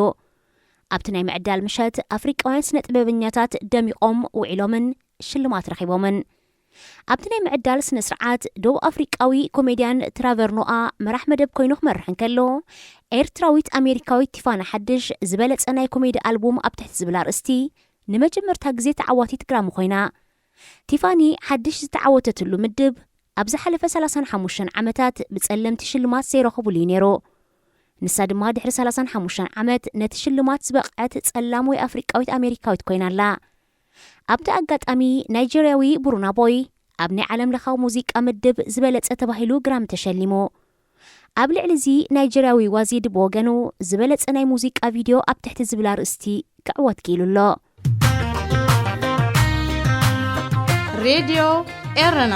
ኣብቲ ናይ ምዕዳል ምሸት ኣፍሪቃውያን ስነ ጥበበኛታት ደሚቖም ውዒሎምን ሽልማት ረኺቦምን። ኣብቲ ናይ ምዕዳል ስነ ስርዓት ደቡብ ኣፍሪቃዊ ኮሜድያን ትራቨር ኖኣ መራሕ መደብ ኮይኑ ክመርሕ እንከሎ፣ ኤርትራዊት ኣሜሪካዊት ቲፋና ሓድሽ ዝበለጸ ናይ ኮሜዲ ኣልቡም ኣብ ትሕቲ ዝብል ኣርእስቲ ንመጀመርታ ግዜ ተዓዋቲት ግራሚ ኮይና። ቲፋኒ ሓድሽ ዝተዓወተትሉ ምድብ ኣብ ዝሓለፈ ሰላሳን ሓሙሽተን ዓመታት ብጸለምቲ ሽልማት ዘይረኸቡሉ እዩ ነይሩ። ንሳ ድማ ድሕሪ ሰላሳን ሓሙሽተን ዓመት ነቲ ሽልማት ዝበቕዐት ጸላም ወይ ኣፍሪቃዊት ኣሜሪካዊት ኮይና ኣላ። ኣብቲ ኣጋጣሚ ናይጀርያዊ ቡሩና ቦይ ኣብ ናይ ዓለም ለኻዊ ሙዚቃ ምድብ ዝበለጸ ተባሂሉ ግራሚ ተሸሊሙ። ኣብ ልዕሊ እዚ ናይጀርያዊ ዋዚድ ብወገኑ ዝበለጸ ናይ ሙዚቃ ቪድዮ ኣብ ትሕቲ ዝብል ኣርእስቲ ክዕወት ክኢሉ ኣሎ። ሬድዮ ኤረና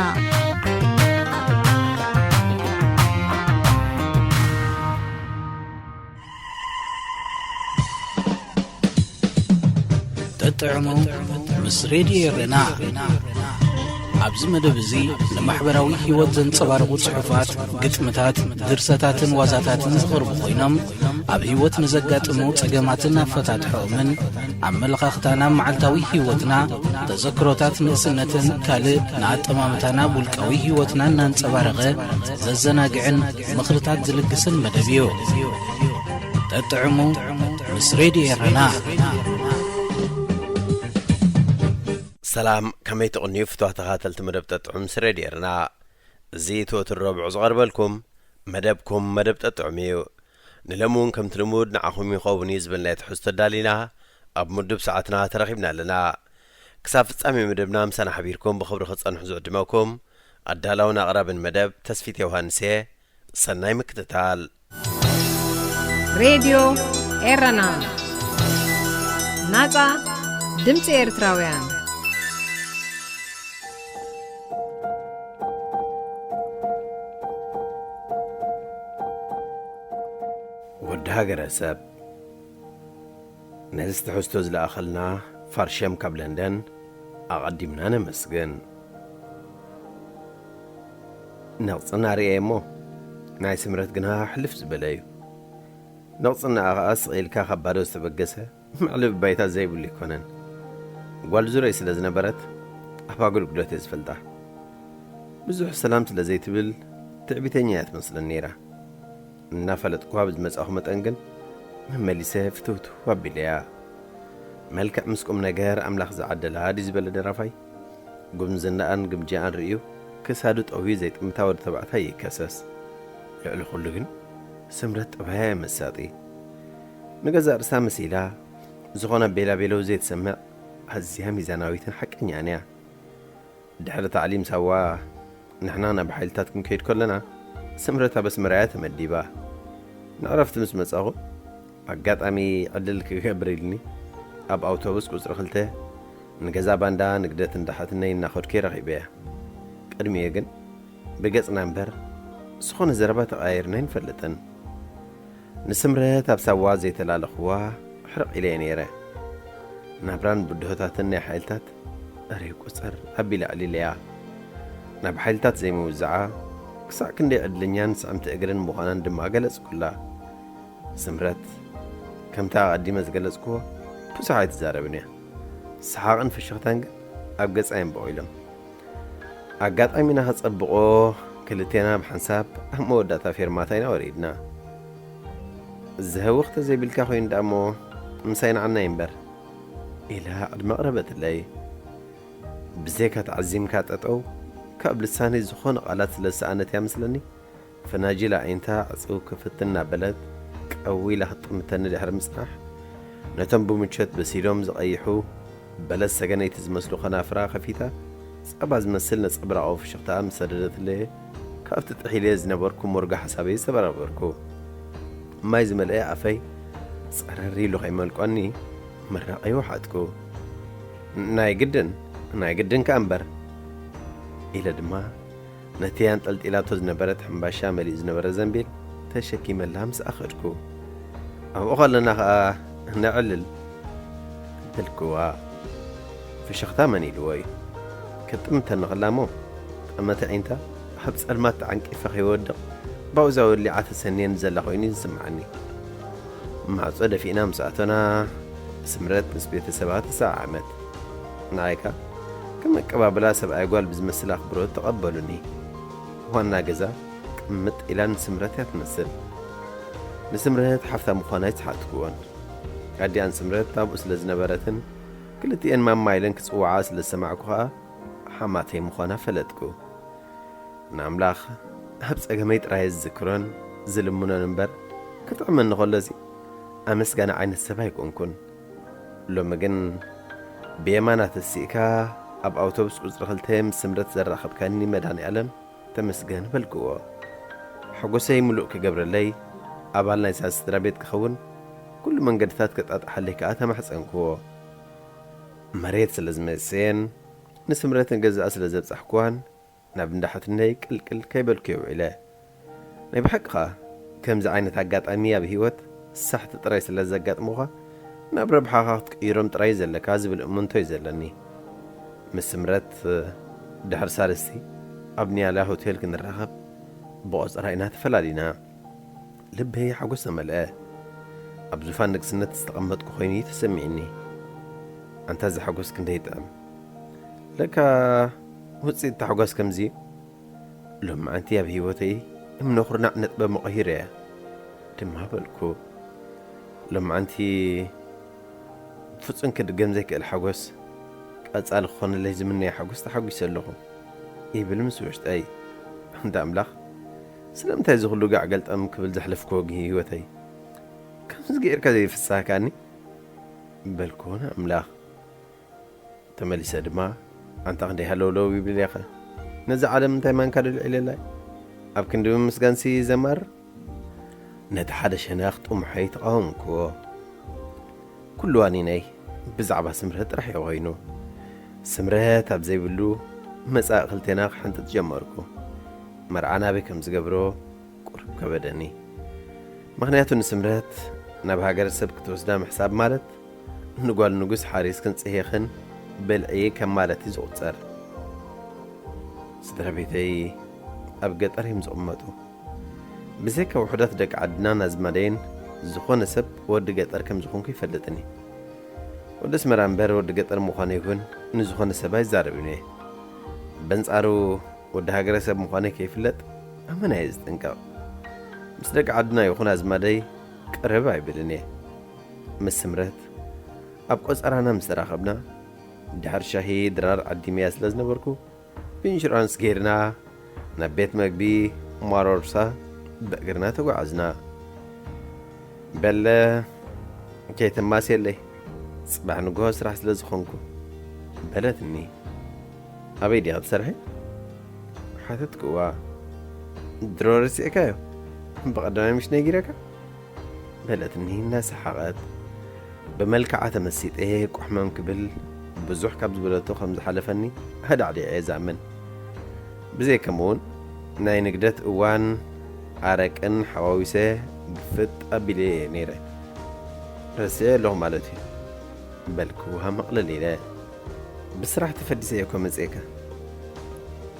ተጥዕሙ ምስ ሬድዮ ኤረና። ኣብዚ መደብ እዚ ንማሕበራዊ ህይወት ዘንጸባርቑ ጽሑፋት፣ ግጥምታት፣ ድርሰታትን ዋዛታትን ዝቐርቡ ኮይኖም፣ ኣብ ህይወት ንዘጋጥሙ ጸገማትን ኣፈታትሖኦምን፣ ኣመለኻኽታና፣ መዓልታዊ ህይወትና፣ ተዘክሮታት ንእስነትን ካልእ ንኣጠማምታና ውልቃዊ ህይወትና እናንጸባረቐ ዘዘናግዕን ምኽርታት ዝልግስን መደብ እዩ። ተጥዕሙ ምስ ሬድዮ ኤረና። ሰላም፣ ከመይ ትቕንዩ ፍትዋ ተኸታተልቲ መደብ ጠጥዑም ምስ ሬድዮ ኤረና? እዚ እቲ ወትሩ ረቡዕ ዝቐርበልኩም መደብኩም መደብ ጠጥዑም እዩ። ንሎሚ እውን ከምቲ ልሙድ ንዓኹም ይኸውን እዩ ዝበልናዮ ትሕዝቶ ኣዳሊና ኣብ ምዱብ ሰዓትና ተረኺብና ኣለና። ክሳብ ፍጻሜ መደብና ምሳና ሓቢርኩም ብኽብሪ ክትጸንሑ ዝዕድመኩም ኣዳላውን ኣቕራብን መደብ ተስፊት ዮሃንስ እየ። ሰናይ ምክትታል። ሬድዮ ኤረና፣ ናጻ ድምጺ ኤርትራውያን። ወዲ ሃገረሰብ፣ ነዚ ትሕዝቶ ዝለኣኸልና ፋርሸም ካብ ለንደን ኣቐዲምና ነመስግን። ነቕጽና ርእየ እሞ፣ ናይ ስምረት ግና ሕልፍ ዝበለ እዩ። ነቕጽና ኸኣ ስቕ ኢልካ ካብ ባዶ ዝተበገሰ መዕለቢ ባይታ ዘይብሉ ኣይኮነን። ጓል ዙረይ ስለ ዝነበረት፣ ኣብ ኣገልግሎት እየ ዝፈልጣ። ብዙሕ ሰላም ስለ ዘይትብል፣ ትዕቢተኛ እያ ትመስለኒ ነይራ። እናፈለጥኩዋ ብዝመጻኹ መጠን ግን፣ መመሊሰ ፍትውትው ኣቢለያ። መልክዕ ምስ ቁም ነገር ኣምላኽ ዝዓደላ ድዩ ዝበለ ደራፋይ፣ ጉብዝናኣን ግምጃኣን ርእዩ ክሳዱ ጠውዩ ዘይጥምታ ወዲ ተባዕታይ ይከሰስ። ልዕሊ ኩሉ ግን ስምረት ጠባያ እያ መሳጢ። ንገዛእ ርእሳ መሲላ ዝኾነ ቤላቤለው ዘይትሰምዕ ኣዝያ ሚዛናዊትን ሓቀኛን እያ። ድሕሪ ታዕሊም ሳዋ ንሕና ናብ ሓይልታት ክንከይድ ከለና ስምረት ኣብ ኣስመራ እያ ተመዲባ። ንዕረፍቲ ምስ መጻኹ ኣጋጣሚ ዕድል ክገብር ኢልኒ ኣብ ኣውቶቡስ ቁጽሪ ክልተ ንገዛ ባንዳ ንግደት እንዳሓትነይ እናኸድኩ ረኺበያ። ቅድሚኡ ግን ብገጽና እምበር ዝኾነ ዘረባ ተቐያይርና ኣይንፈልጥን። ንስምረት ኣብ ሳዋ ዘይተላለኽዋ ሕርቕ ኢለ እየ ነይረ። ናብራን ብድሆታትን ናይ ሓይልታት እረ ቁጽር ኣቢለ ኣዕሊለያ። ናብ ሓይልታት ዘይምውዛዓ ክሳዕ ክንደይ ዕድለኛን ስዕምቲ እግርን ምዃናን ድማ ገለጽኩላ። ስምረት ከምቲ ኣቐዲመ ዝገለጽክዎ ብዙሕ ኣይትዛረብን እያ። ሰሓቕን ፍሽኽታን ግን ኣብ ገጻ እዮም በቒሎም። ኣጋጣሚና ከጸብቖ ክልቴና ብሓንሳብ ኣብ መወዳእታ ፌርማታ ኢና ወሪድና። ዘህውኽ ተዘይብልካ ኮይኑ ደኣ እሞ ምሳይ ንዓናይ እምበር ኢላ ዕድመ ኣቕረበትለይ። ብዘይካ ተዓዚምካ ጠጠው ካብ ልሳነይ ዝኾነ ቃላት ስለ ዝሰኣነት እያ መስለኒ ፈናጅል ኣዒንታ ዕጽው ክፍት እናበለት ቀው ኢላ ክትጥምተኒ ድሕሪ ምጽናሕ፣ ነቶም ብምቾት በሲሎም ዝቐይሑ በለስ ሰገነይቲ ዝመስሉ ከናፍራ ከፊታ፣ ጸባ ዝመስል ነጸብራቓዊ ፍሽኽታኣ ምስ ሰደደትለይ፣ ካብቲ ጥሒለዮ ዝነበርኩ ሞርጋ ሓሳበይ ዝተበራበርኩ። ማይ ዝመልአ ኣፈይ ጸረር ኢሉ ከይመልቆኒ ምራቐይ ወሓጥኩ። ናይ ግድን፣ ናይ ግድን ከኣ እምበር፣ ኢለ ድማ ነቲ ኣንጠልጢላቶ ዝነበረት ሕምባሻ መሊኡ ዝነበረ ዘንቢል ተሸኪመላ ምስ ኣኸድኩ። ኣብኡ ከለና ኸኣ ነዕልል በልክዋ። ፍሽኽታ መን ኢልዎ እዩ? ክትጥምተኒ ከላ እሞ ጠመተ ዒንታ ኣብ ጸልማት ተዓንቂፈ ከይወድቕ ባውዛ ወሊዓ ተሰንየኒ ዘላ ኮይኑ እዩ ዝስምዓኒ። ማዕጾ ደፊእና ምስ ኣቶና ስምረት ምስ ቤተሰባ ተሰዓዓመት። ንዓይ ከኣ ከም ኣቀባብላ ሰብኣይ ጓል ብዝመስል ኣኽብሮት ተቐበሉኒ። ዋና ገዛ ቅምጥ ኢላ ንስምረት እያ ትመስል። ንስምረት ሓፍታ ምዃና ኣይተሓትኩዎን። ኣዲኣን ስምረት ኣብኡ ስለ ዝነበረትን ክልቲኤን ማማ ኢለን ክጽውዓ ስለ ዝሰማዕኩ ኸኣ ሓማተይ ምዃና ፈለጥኩ። ንኣምላኽ ኣብ ጸገመይ ጥራይ ዝዝክሮን ዝልምኖን እምበር ክጥዕመኒ ከሎሲ ኣመስጋኒ ዓይነት ሰብ ኣይኮንኩን። ሎሚ ግን ብየማና ተሲእካ ኣብ ኣውቶቡስ ቁጽሪ ክልተ ምስ ስምረት ዘራኸብካኒ መድሃኔ ኣለም ተመስገን በልክዎ። ሓጎሰይ ምሉእ ክገብረለይ ኣባል ናይዛ ስድራ ቤት ክኸውን ኩሉ መንገድታት ከጣጥሓለይ ከኣ ተማሕጸንክዎ። መሬት ስለ ዝመሰየን ንስምረትን ገዛኣ ስለ ዘብጻሕክዋን ናብ እንዳ ሓትነይ ቅልቅል ከይበልኩ የውዒለ። ናይ ብሓቂ ኸኣ ከምዚ ዓይነት ኣጋጣሚ ኣብ ህይወት ሳሕቲ ጥራይ ስለ ዘጋጥሙኻ ናብ ረብሓኻ ክትቅይሮም ጥራይ እዩ ዘለካ ዝብል እምንቶ እዩ ዘለኒ። ምስ ስምረት ድሕሪ ሳልስቲ ኣብ ኒያላ ሆቴል ክንራኸብ ብቆጸራ ኢና ተፈላሊና። ልበይ ሓጎስ ተመልአ። ኣብ ዙፋን ንግስነት ዝተቐመጥኩ ኮይኑ እዩ ተሰሚዕኒ። ኣንታ እዚ ሓጎስ ክንደይ ይጥዕም! ለካ ውጽኢት ታሕጓስ ከምዚ እዩ። ሎማዓንቲ ኣብ ህይወተይ እምነ ኩርናዕ ነጥበ መቐይረ እየ ድማ በልኩ። ሎማዓንቲ ፍጹም ክድገም ዘይክእል ሓጎስ ቀጻሊ ክኾነለይ ዝምነዮ ሓጎስ ተሓጒሰ ኣለኹ ይብል ምስ ውሽጠይ። እንዳ ኣምላኽ ስለምንታይ እዚ ኩሉ ጋዕ ገልጠም ክብል ዘሕለፍክዎ ህይወተይ ከምዚ ገይርካ ዘይፍስሃካኒ በልኩ ንኣምላኽ። ተመሊሰ ድማ ኣንታ ክንደይ ሃለውለው ይብል እየ ኸ ነዛ ዓለም እንታይ ማንካ ድልዒለላይ ኣብ ክንዲ ምምስጋንሲ ዘማር ነቲ ሓደ ሸነኽ ጥሙሐይ ተቓወምክዎ። ኩሉ ዋኒነይ ብዛዕባ ስምረት ጥራሕ እዩ ኮይኑ። ስምረት ኣብ ዘይብሉ መጻኢ ክልቴና ክሕንጥጥ ጀመርኩ። መርዓ ናበይ ከም ዝገብሮ ቁሩብ ከበደኒ። ምኽንያቱ ንስምረት ናብ ሃገረ ሰብ ክትወስዳ ምሕሳብ ማለት ንጓል ንጉስ ሓሪስክን ጽሂኽን በልዒ ከም ማለት እዩ ዝቑጸር። ስድራ ቤተይ ኣብ ገጠር እዮም ዝቕመጡ። ብዘይካ ውሑዳት ደቂ ዓድናን ኣዝማደይን ዝኾነ ሰብ ወዲ ገጠር ከም ዝኾንኩ ይፈልጥኒ። ወዲ ኣስመራ እምበር ወዲ ገጠር ምዃነይ እውን ንዝኾነ ሰብ ኣይዛረብን እየ። በንጻሩ ወዲ ሃገረ ሰብ ምዃነይ ከይፍለጥ ኣመና እየ ዝጥንቀቕ። ምስ ደቂ ዓድና ይኹን ኣዝማደይ ቅርብ ኣይብልን እየ። ምስ ስምረት ኣብ ቆጸራና ምስ ተራኸብና ድሕሪ ሻሂ ድራር ዓዲመያ ስለ ዝነበርኩ ብኢንሹራንስ ገይርና ናብ ቤት መግቢ ማሮርሳ ብእግርና ተጓዓዝና። በለ ከይትማስየለይ ጽባሕ ንግሆ ስራሕ ስለ ዝኾንኩ በለትኒ። ኣበይ ዲኻ ትሰርሒ? ሓተትክዋ። ድሮ ረሲዕካዮ? ብቐዳማይ ምሽ ነጊረካ? በለትኒ እናሰሓቐት። ብመልክዓ ተመሲጠ ቁሕመም ክብል ብዙሕ ካብ ዝበለቶ ከም ዝሓለፈኒ ኣዳዕዲዐ እየ ዝኣምን። ብዘይ ከምኡ እውን ናይ ንግደት እዋን ኣረቅን ሓዋዊሰ ግፍጥ ኣቢለ እየ ነይረ። ረሲዐ ኣለኹ ማለት እዩ በልክዋ መቕለል ኢለ። ብስራሕ ተፈዲሰ እየ እኮ መፅኤካ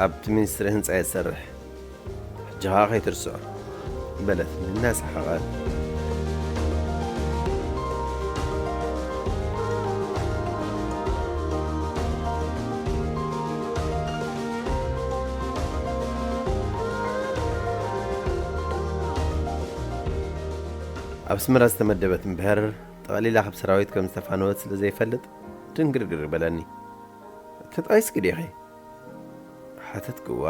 ኣብቲ ሚኒስትሪ ህንፃ እየ ዝሰርሕ። ሕጂ ኸዓ ከይትርስዖ በለት እናሰሓቐት። ኣብ ኣስመራ ዝተመደበት እምበር ጠቕሊላ ካብ ሰራዊት ከም ዝተፋነወት ስለ ዘይፈልጥ ድንግርግር በለኒ። ተጣይስኪ ዲኺ? ሓተትክዋ።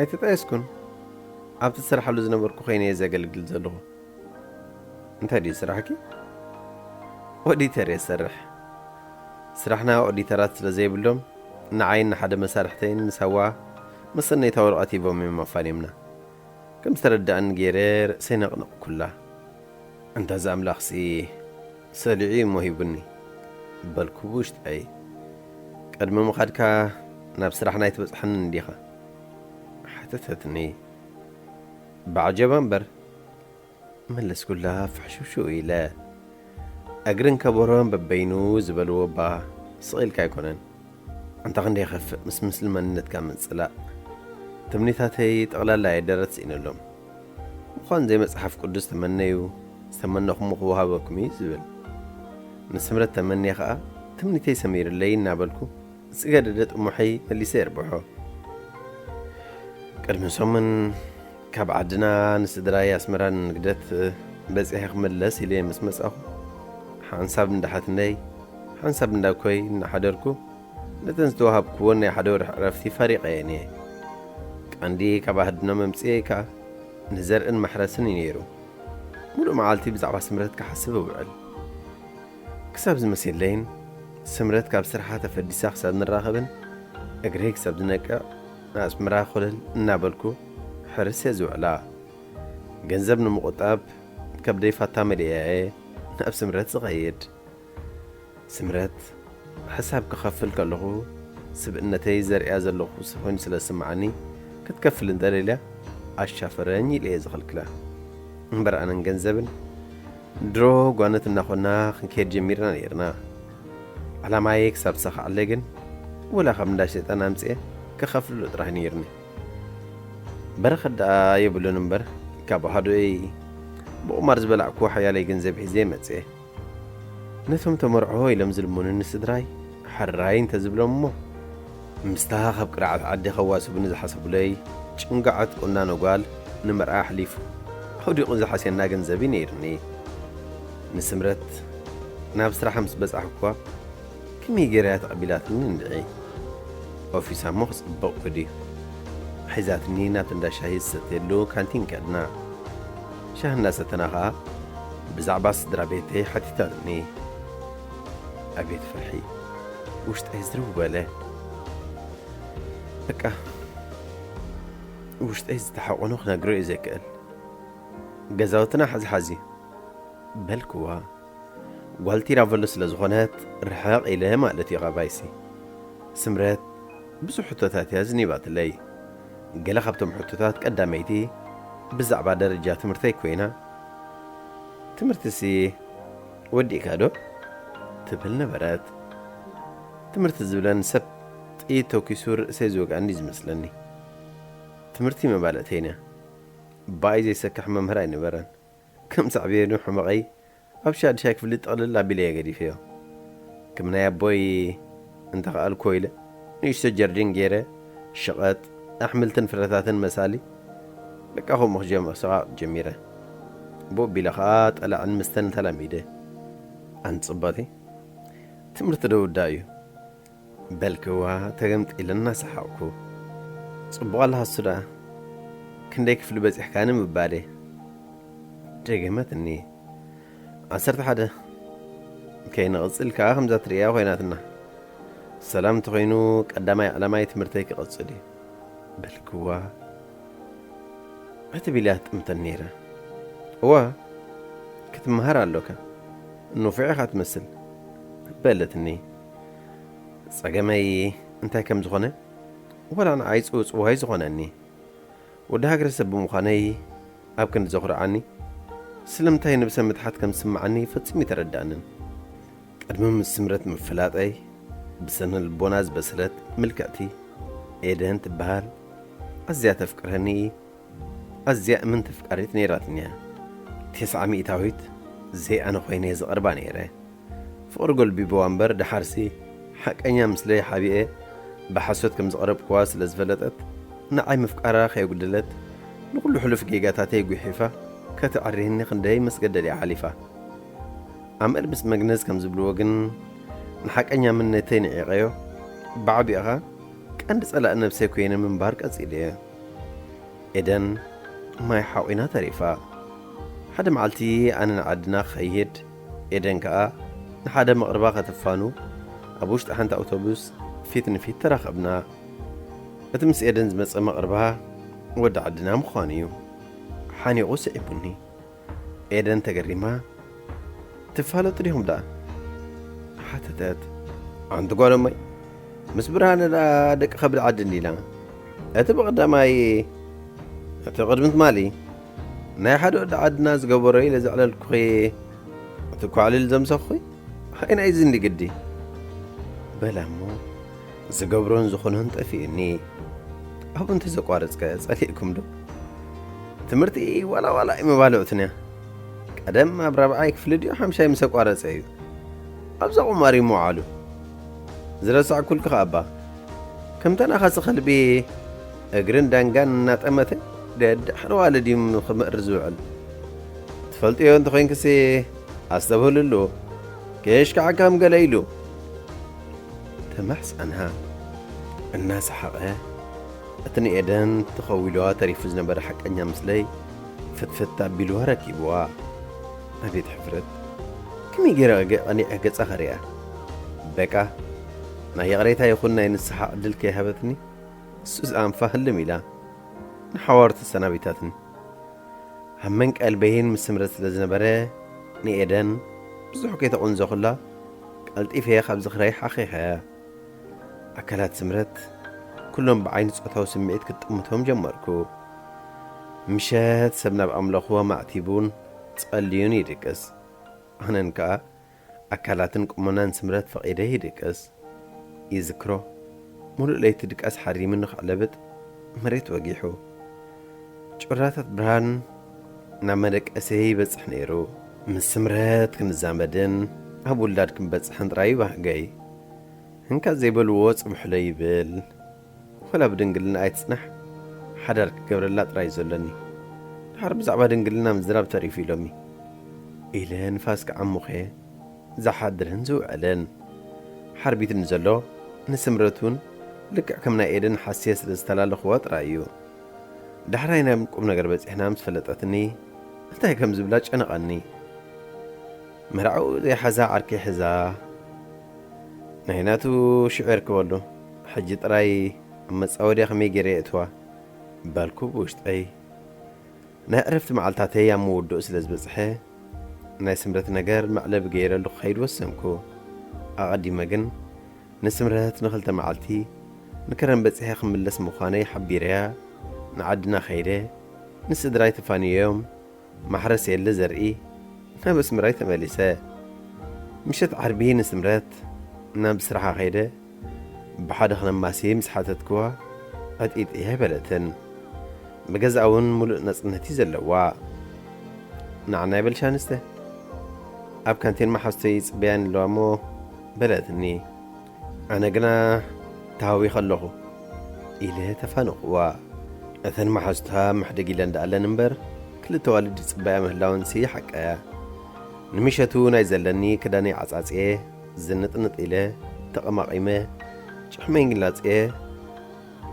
ኣይተጣየስኩን። ኣብቲ ዝሰርሓሉ ዝነበርኩ ኮይነ እየ ዘገልግል ዘለኹ። እንታይ ድዩ ስራሕኪ? ኦዲተር እየ ዝሰርሕ። ስራሕና ኦዲተራት ስለ ዘይብሎም ንዓይን ንሓደ መሳርሕተይን ንሳዋ መሰነይታ ወረቐት ሂቦም እዮም ኣፋንዮምና። ከም ዝተረዳእኒ ገይረ ርእሰይ ነቕነቕኩላ። ኣንታ እዚ ኣምላኽሲ ሰሊዑ እሞ ሂቡኒ በልኩ ብውሽጠይ። ቅድሚ ምኻድካ ናብ ስራሕና ኣይትበጽሓንን እንዲኻ? ሓተተትኒ ብዓጀባ እምበር። መለስኩላ ፍሕሽውሽው ኢለ። እግርን ከበሮን በበይኑ ዝበልዎ እባ ስቕ ኢልካ ኣይኮነን። ኣንታ ክንደይ ይኸፍእ ምስ ምስሊ መንነትካ ምጽላእ። ትምኒታተይ ጠቕላላ እየ ደረት ስኢነሎም። ምዃን ዘይመጽሓፍ ቅዱስ ተመነዩ፣ ዝተመነኹሞ ክወሃበኩም እዩ ዝብል። ንስምረት ተመንየ ኸኣ ትምኒተይ ሰሚርለይ እናበልኩ ዝገደደ ጥሙሐይ መሊሰ የርብሖ። ቅድሚ ሰሙን ካብ ዓድና ንስድራይ ኣስመራ ንንግደት በጺሐ ክምለስ ኢለ ምስ መጻኹ፣ ሓንሳብ እንዳ ሓትነይ ሓንሳብ እንዳ ኣኮይ እናሓደርኩ፣ ነተን ዝተዋሃብክወን ናይ ሓደ ወርሒ ዕረፍቲ ፈሪቐየን እየ። ቀንዲ ካብ ኣህድኖ መምጽኤ ከኣ ንዘርእን ማሕረስን እዩ ነይሩ። ሙሉእ መዓልቲ ብዛዕባ ስምረት ክሓስብ እውዕል። ክሳብ ዝመሴለይን ስምረት ካብ ስርሓ ተፈዲሳ ክሳብ ንራኸብን እግረይ ክሳብ ዝነቅዕ ንኣስመራ ኮለል እናበልኩ ሕርስ እየ ዝውዕላ። ገንዘብ ንምቑጣብ ከብደይ ፋታ መሊኤ እየ ናብ ስምረት ዝኸይድ። ስምረት፣ ሕሳብ ክኸፍል ከለኹ ስብእነተይ ዘርእያ ዘለኹ ኮይኑ ስለ ዝስምዓኒ፣ ክትከፍል እንተደልያ ኣሻፈረኝ ኢለ እየ ዝኸልክላ። እምበር ኣነን ገንዘብን ድሮ ጓነት እናኾና ክንከይድ ጀሚርና ነይርና። ዓላማየ ክሳብ ዝሳኽዓለይ ግን ወላ ካብ እንዳ ሸይጣን ኣምፅኤ ክኸፍልሉ ጥራሕ ነይርኒ። በረኸት ደኣ የብሉን እምበር ካብ ኣሃዶይ ብቑማር ዝበላዕኩዎ ሓያለይ ገንዘብ ሒዘ መፅኤ። ነቶም ተመርዖ ኢሎም ዝልምኑኒ ስድራይ ሕራይ እንተዝብሎም እሞ፣ ምስታ ካብ ቅርዓት ዓዲ ከዋስቡኒ ዝሓሰቡለይ ጭንጋዓት ቁናኖ ጓል ንመርዓ ኣሕሊፉ ኣውዲቑ ዝሓስየና ገንዘብ እዩ ነይርኒ። ንስምረት ናብ ስራሓ ምስ በጻሕኩዋ፣ ከመይ ገይራ እያ ተቐቢላትኒ እንድዒ? ኦፊሳ እሞ ክጽብቕ ድዩ? ሒዛትኒ ናብቲ እንዳ ሻሂ ዝሰትየሉ ካንቲን ከድና። ሻሂ እናሰተና ኸኣ ብዛዕባ ስድራ ቤተይ ሓቲታትኒ። ኣቤት ፍርሒ! ውሽጠይ ዝርው በለ። በቃ፣ ውሽጠይ ዝተሓቆኖ ክነግሮ እዩ ዘይክእል። ገዛውትና ሓዝሓዝ እዩ በልክዋ። ጓል ቲራቨሎ ስለ ዝኾነት ርሕቕ ኢለ ማለት እዩ ካብ ኣይሲ። ስምረት ብዙሕ ሕቶታት እያ ዝኒባትለይ። ገለ ካብቶም ሕቶታት ቀዳመይቲ ብዛዕባ ደረጃ ትምህርተይ ኮይና፣ ትምህርትሲ ወዲእካ ዶ? ትብል ነበረት። ትምህርቲ ዝብለን ሰብ ጥይት ተኩሱ ርእሰይ ዝወግኣኒ ዝመስለኒ። ትምህርቲ መባልዕተይን እያ። ብኣይ ዘይሰክሕ መምህር ኣይነበረን። ከም ሳዕቤኑ ሕመቐይ ኣብ ሻድሻይ ክፍሊ ጥቕልል ኣቢለዮ ገዲፈዮ። ከም ናይ ኣቦይ እንተኸኣልኩ ኢለ ንእሽቶ ጀርዲን ገይረ ሸቐጥ ኣሕምልትን ፍረታትን መሳሊ በቃ ከምኡ ክጀም- ክሰቓቕ ጀሚረ። ብኡ ኣቢለ ኸኣ ጠላዕን ምስተን ተላሚደ። ኣንጽቦቲ ትምህርቲ ዶ ውዳ እዩ? በልክዋ ተገምጢለ እናሰሓቕኩ። ጽቡቕ ኣለኻ እሱ ደኣ። ክንደይ ክፍሊ በጺሕካ ንምባለይ ደገመትኒ። ዓሰርተ ሓደ። ከይንቕጽል ከኣ ከምዛ ትርእያ ኮይናትና። ሰላም እንተኾይኑ ቀዳማይ ዕላማይ ትምህርተይ ክቕጽል እዩ። በልክዋ። ዕትብ ኢላ ትጥምተኒ ነይራ። እዋ፣ ክትመሃር ኣሎካ። ንፉዕ ኢኻ ትመስል። በለትኒ። ጸገመይ እንታይ ከም ዝኾነ፣ ወላ ንዓይ ጽውጽዋይ ዝኾነኒ። ወዲ ሃገረሰብ ብምዃነይ ኣብ ክንዲ ዘኹርዓኒ፣ ስለምንታይ ነብሰ ምትሓት ከም ዝስምዓኒ ፈጺሙ ኣይተረድኣንን። ቅድሚ ምስ ስምረት ምፍላጠይ፣ ብስነ ልቦና ዝበሰለት ምልክዕቲ ኤደን ትበሃል ኣዝያ ተፍቅረኒ፣ ኣዝያ እምንቲ ኣፍቃሪት ነይራትኒ እያ። ተስዓ ሚእታዊት ዘይኣነ ኮይነ እየ ዝቐርባ ነይረ። ፍቕሪ ጎልቢብዋ እምበር፣ ደሓርሲ ሓቀኛ ምስለይ ሓቢኤ ብሓሶት ከም ዝቐረብክዋ ስለ ዝፈለጠት፣ ንዓይ ምፍቃራ ከየጉደለት፣ ንኹሉ ሕሉፍ ጌጋታተይ ጉሒፋ ከተዕርየኒ ክንደይ መስገደል እያ ሓሊፋ። ኣመል ምስ መግነዝ ከም ዝብልዎ ግን፣ ንሓቀኛ መንነተይ ንዒቐዮ፣ ብዓቢኡ ኸኣ ቀንዲ ጸላኢ ነብሰይ ኮይነ ምንባር ቀጺለዮ። ኤደን ማይ ሓቒና ተሪፋ። ሓደ መዓልቲ ኣነ ንዓድና ክኸይድ፣ ኤደን ከኣ ንሓደ መቕርባ ከተፋኑ ኣብ ውሽጢ ሓንቲ ኣውቶቡስ ፊት ንፊት ተራኸብና። እቲ ምስ ኤደን ዝመጸ መቕርባ ወዲ ዓድና ምዃኑ እዩ። ሓኒቑ ስዒቡኒ። ኤደን ተገሪማ፣ "ትፋለጡ ዲኹም ደኣ?" ሓተተት። "ኣንቲ ጓል እማይ፣ ምስ ብርሃነ ደኣ ደቂ ከብዲ ዓዲ እንዲና። እቲ ብቐዳማይ፣ እቲ ቅድሚ ትማሊ፣ ናይ ሓደ ወዲ ዓድና ዝገበሮ ኢለ ዘዕለልኩኺ፣ እቲ ኳዕሊል ዘምሰኹኺ፣ ኣይናይ እዚ እንዲ ግዲ?" በላ እሞ፣ ዝገብሮን ዝኾኖን ጠፊኡኒ። ኣብኡ እንተዘቋረጽከ ጸሊእኩም ዶ? ትምህርቲ ዋላ ዋላ ኣይመባልዑትን እያ። ቀደም ኣብ ራብዓይ ክፍሊ ድዩ ሓምሻይ ምስ ኣቋረጸ እዩ ኣብዛ ቁማር ይመውዓሉ። ዝረሳዕኩልኪ ኸኣ እባ፣ ከምታ ናኻሲ ከልቢ እግርን ዳንጋን እናጠመተ ደድሕሪ ዋልድ እዩ ክምእር ዝውዕል። ትፈልጥዮ እንተኾይንክሲ ኣስተብህልሉ፣ ከየሽካዕካ ከም ገለ ኢሉ። ተማሕጸንሃ። እናሰሓቐ፣ እቲ ንኤደን ተኸዊልዋ ተሪፉ ዝነበረ ሓቀኛ ምስለይ ፍትፍት ኣቢልዋ ረኪብዋ። ኣቤት ሕፍረት! ከመይ ገይረ ቀ-፣ ቀኒዐ ገጻ ከርእያ? በቃ፣ ናይ ይቕሬታ ይኹን ናይ ንስሓ ዕድል ከይሃበትኒ፣ እሱ ዝኣንፋ ህልም ኢላ ንሓዋሩ ተሰናቢታትኒ። ሃመን ቀልበይን ምስ ስምረት ስለ ዝነበረ፣ ንኤደን ብዙሕ ከይተቆንዘኹላ፣ ቀልጢፈ ካብ ዝኽረይ ሓኺኸያ። ኣካላት ስምረት ኩሎም ብዓይኒ ጾታዊ ስምዒት ክጥምቶም ጀመርኩ። ምሸት ሰብ ናብ ኣምለኽዎ ማዕቲቡን ጸልዩን ይድቅስ። ኣነን ከኣ ኣካላትን ቁመናን ስምረት ፈቒደ ይድቅስ። ይዝክሮ፣ ሙሉእ ለይቲ ድቃስ ሓሪምኒ ክዕለብጥ መሬት ወጊሑ። ጩራታት ብርሃን ናብ መደቀሰይ ይበጽሕ ነይሩ። ምስ ስምረት ክንዛመድን ኣብ ውላድ ክንበጽሕን ጥራይ ባህገይ። ህንካት ዘይበልዎ ጽብሕሎ ይብል። ወላ ብድንግልና ኣይትጽናሕ፣ ሓዳር ክገብረላ ጥራይ እዩ ዘሎኒ። ድሓር ብዛዕባ ድንግልና ምዝራብ ተሪፉ ኢሎሚ። ኢለ ንፋስ ክዓሙኸ ዝሓድርን ዝውዕልን። ሓርቢትኒ ዘሎ ንስምረት እውን ልክዕ ከም ናይ ኤደን ሓስየ ስለ ዝተላለኽዎ ጥራይ እዩ። ዳሕራይ ናብ ቁም ነገር በጺሕና ምስ ፈለጠትኒ፣ እንታይ ከም ዝብላ ጨነቐኒ። መርዓኡ ዘይሓዛ ዓርከይ ሕዛ፣ ናይ ናቱ ሽዑ የርክበሉ። ሕጂ ጥራይ ኣብ መጻወድያ ከመይ ገይረ የእትዋ? በልኩ ብውሽጠይ። ናይ ዕረፍቲ መዓልታተይ ኣብ ምውድኡ ስለ ዝበጽሐ፣ ናይ ስምረት ነገር መዕለቢ ገይረሉ ክኸይድ ወሰንኩ። ኣቐዲመ ግን ንስምረት ንኽልተ መዓልቲ ንከረን በጺሐ ክምለስ ምዃነይ ሓቢረያ ንዓድና ከይደ፣ ንስድራይ ተፋንዮም፣ ማሕረስ የለ ዘርኢ፣ ናብ ኣስመራይ ተመሊሰ። ምሸት ዓርቢ ንስምረት ናብ ስራሓ ከይደ፣ ብሓደ ክነማሲ ምስ ሓተትክዋ፣ ዕጢጥ እየ ኣይበለትን። ብገዛኣ እውን ሙሉእ ናጽነት እዩ ዘለዋ። ንዓና ይበልሻ ንስተ፣ ኣብ ካንቲን መሓዝተይ ይጽበያን ኣለዋ እሞ በለትኒ። ኣነ ግና ተሃዊኸ ኣለኹ ኢለ ተፋነኹዋ። እተን መሓዙታ መሕደግ ኢለን ደኣለን እምበር፣ ክልተ ዋልድ ይጽበያ ምህላወንሲ ይሓቀያ። ንምሸቱ ናይ ዘለኒ ክዳነይ ዓጻጽየ፣ ዝንጥንጥ ኢለ፣ ተቐማቒመ፣ ጭሕመይ ላጽየ፣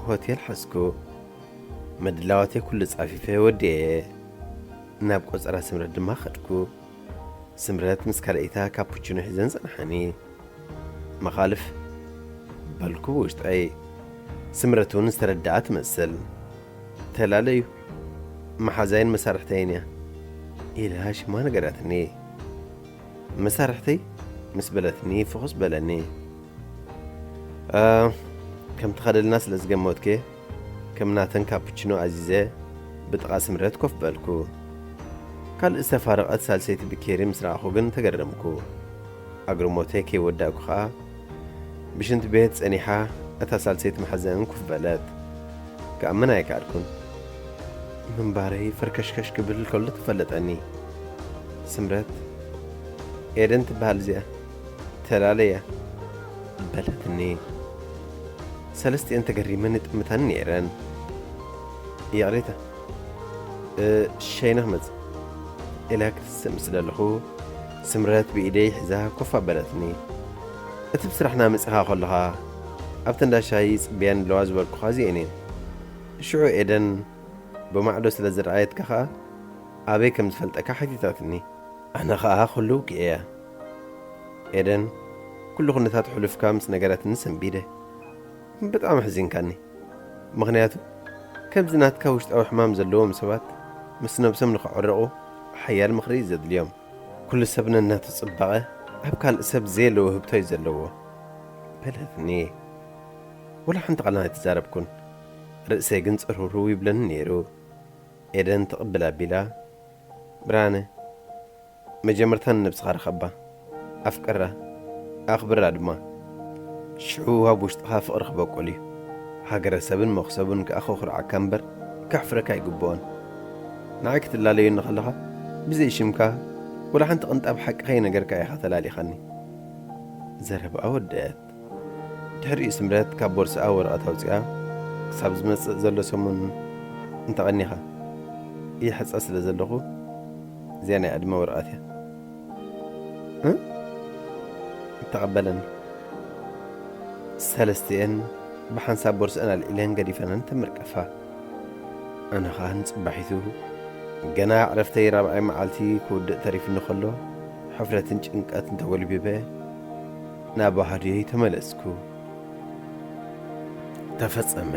ሆቴል ሓዝኩ። ምድላዋተይ ኩሉ ጻፊፈ ወዲኤ፣ ናብ ቆጸራ ስምረት ድማ ከድኩ። ስምረት ምስ ካልኣይታ ካፑችኖ ሒዘን ጸንሓኒ። መኻልፍ በልኩ ብውሽጠይ። ስምረት እውን ዝተረድኣ ትመስል። "ተላለዩ፣ መሓዛይን መሳርሕተይን እያ" ኢላ ሽማ ነገራትኒ። "መሳርሕተይ?" ምስ በለትኒ ፍኹስ በለኒ። "እ፣ ከምቲ ኸደልና ስለ ዝገመትኩ፣ ከም ናተን ካፑችኖ ኣዚዘ ብጥቓ ስምረት ኮፍ በልኩ። ካልእ ዝተፋረቐት ሳልሰይቲ ብኬሪ ምስ ረኣኹ ግን ተገረምኩ። ኣግርሞተይ ከይወዳእኩ ኸኣ፣ ብሽንቲ ቤት ጸኒሓ እታ ሳልሰይቲ መሓዛይን ኮፍ በለት። ክኣምን ኣይከኣልኩን። ምንባረይ ፈርከሽከሽ ክብል ከሎ ተፈለጠኒ። ስምረት፣ "ኤደን ትበሃል እዚኣ፣ ተላለያ" በለትኒ። ሰለስቲኤን ተገሪመን ይጥምታኒ ነይረን። "ይቕሬታ፣ እ፣ ሸይነ ክመጽእ" ኢለ ክትስእ ምስ ደለኹ፣ ስምረት ብኢደይ ሒዛ ኮፍ ኣበለትኒ። "እቲ ብስራሕና መጺኻ ከለኻ፣ ኣብቲ እንዳ ሻሂ ይጽበያን ኣለዋ ዝበልኩኻ እዚኤን እየን። ሽዑ ኤደን ብማዕዶ ስለ ዝረኣየትካ ኸኣ፣ ኣበይ ከም ዝፈልጠካ ሓቲታትኒ። ኣነ ኸኣ ክህልውኪ እየ። ኤደን፣ ኩሉ ኩነታት ሕሉፍካ ምስ ነገረትኒ ሰንቢደ። ብጣዕሚ ኣሕዚንካኒ። ምኽንያቱ፣ ከምዚ ናትካ ውሽጣዊ ሕማም ዘለዎም ሰባት ምስ ነብሶም ንኽዕረቑ ሓያል ምኽሪ እዩ ዘድልዮም። ኩሉ ሰብ ነናቱ ጽባቐ ኣብ ካልእ ሰብ ዘየለ ውህብቶ እዩ ዘለዎ በለትኒ። ወላ ሓንቲ ቃል ኣይተዛረብኩን። ርእሰይ ግን ጽርውርው ይብለኒ ነይሩ። ኤደን ትቕብል ኣቢላ፣ ብርሃነ፣ መጀመርታ ንነብስኻ ርኸባ፣ ኣፍቅራ፣ ኣኽብራ ድማ። ሽዑ ኣብ ውሽጥኻ ፍቕሪ ክበቁል እዩ። ሃገረሰብን መኽሰቡን ከኣ ከኹርዓካ እምበር ከሕፍረካ ኣይግብኦን። ንዓይ ክትላለዩኒ ከለኻ ብዘይ ሽምካ ወላ ሓንቲ ቅንጣብ ሓቂ ከይነገርካ ኢኻ ተላሊኻኒ። ዘረባኣ ወደአት። ድሕሪኡ ስምረት ካብ ቦርስኣ ወረቐት ኣውጺኣ፣ ክሳብ ዝመጽእ ዘሎ ሰሙን እንተቐኒኻ፣ ይሕጸ ስለ ዘለኹ፣ እዚኣ ናይ ዕድመ ወረቐት እያ። እ? ተቐበለኒ። ሰለስቲኤን ብሓንሳብ ቦርስአን ኣልዒለን ገዲፈነን ተመርቀፋ። ኣነ ኸኣ ንጽባሒቱ ገና ዕረፍተይ ራብዓይ መዓልቲ ክውድእ ተሪፉኒ ከሎ፣ ሕፍረትን ጭንቀትን ተጎልቢበ ናብ ኣሃዱየይ ተመለስኩ። ተፈጸመ።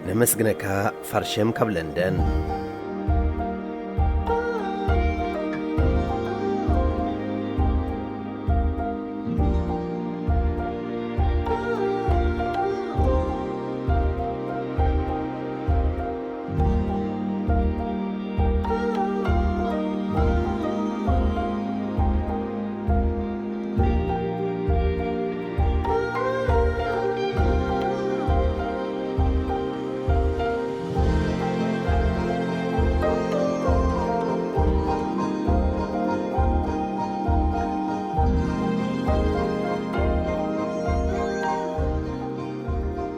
ነመስግነካ ፋርሸም ካብ ለንደን።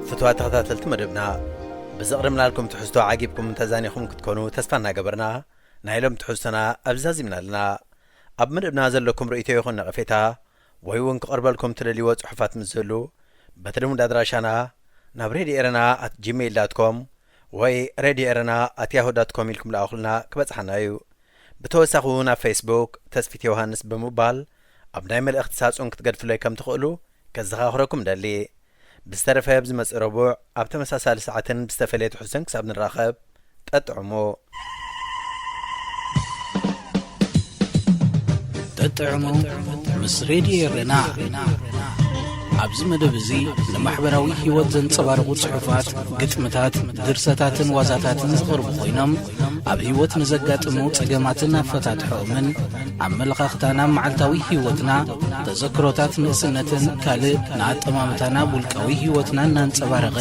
ፍትዋት ተኸታተልቲ መደብና፣ ብዘቕረብናልኩም ትሕዝቶ ዓጊብኩም ተዛኒኹም ክትኮኑ ተስፋ እናገበርና፣ ናይ ሎም ትሕዝቶና ኣብዚ ዛዚምና ኣለና። ኣብ መደብና ዘለኩም ርእይቶ ይኹን ነቐፌታ፣ ወይ እውን ክቐርበልኩም ትደልይዎ ጽሑፋት ምስ ዝህሉ፣ በቲ ልሙድ ኣድራሻና ናብ ሬድዮ ኤረና ኣት ጂሜይል ዳት ኮም ወይ ሬድዮ ኤረና ኣት ያሁ ዳት ኮም ኢልኩም ለኣኹልና ክበጽሓና እዩ። ብተወሳኺ እውን ኣብ ፌስቡክ ተስፊት ዮሃንስ ብምባል ኣብ ናይ መልእኽቲ ሳጹን ክትገድፍለይ ከም ትኽእሉ ከዘኻኽረኩም ደሊ። ብዝተረፈ ኣብ ዝመጽእ ረቡዕ ኣብ ተመሳሳሊ ሰዓትን ብዝተፈለየ ትሕዝቶን ክሳብ ንራኸብ፣ ጠጥዕሙ። ጠጥዕሙ ምስ ሬድዮ ኤረና። ኣብዚ መደብ እዚ ንማሕበራዊ ህይወት ዘንጸባርቑ ጽሑፋት፣ ግጥምታት፣ ድርሰታትን ዋዛታትን ዝቐርቡ ኮይኖም፣ ኣብ ህይወት ንዘጋጥሙ ጸገማትን ኣፈታትሖኦምን፣ ኣመለኻኽታና፣ መዓልታዊ ህይወትና፣ ተዘክሮታት ንእስነትን ካልእ ንኣጠማምታና ኣብ ውልቃዊ ህይወትና እናንጸባረቐ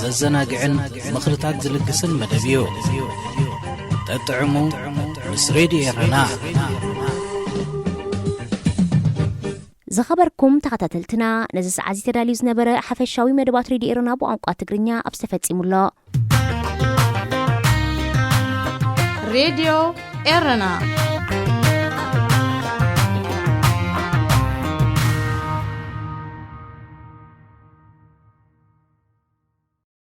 ዘዘናግዕን ምኽርታት ዝልግስን መደብ እዩ። ጠጥዕሙ ምስ ሬድዮ ኤረና። ዝኸበርኩም ተኸታተልትና፣ ነዚ ሰዓት እዚ ተዳልዩ ዝነበረ ሓፈሻዊ መደባት ሬድዮ ኤረና ብቋንቋ ትግርኛ ኣብዚ ተፈጺሙ ኣሎ። ሬድዮ ኤረና።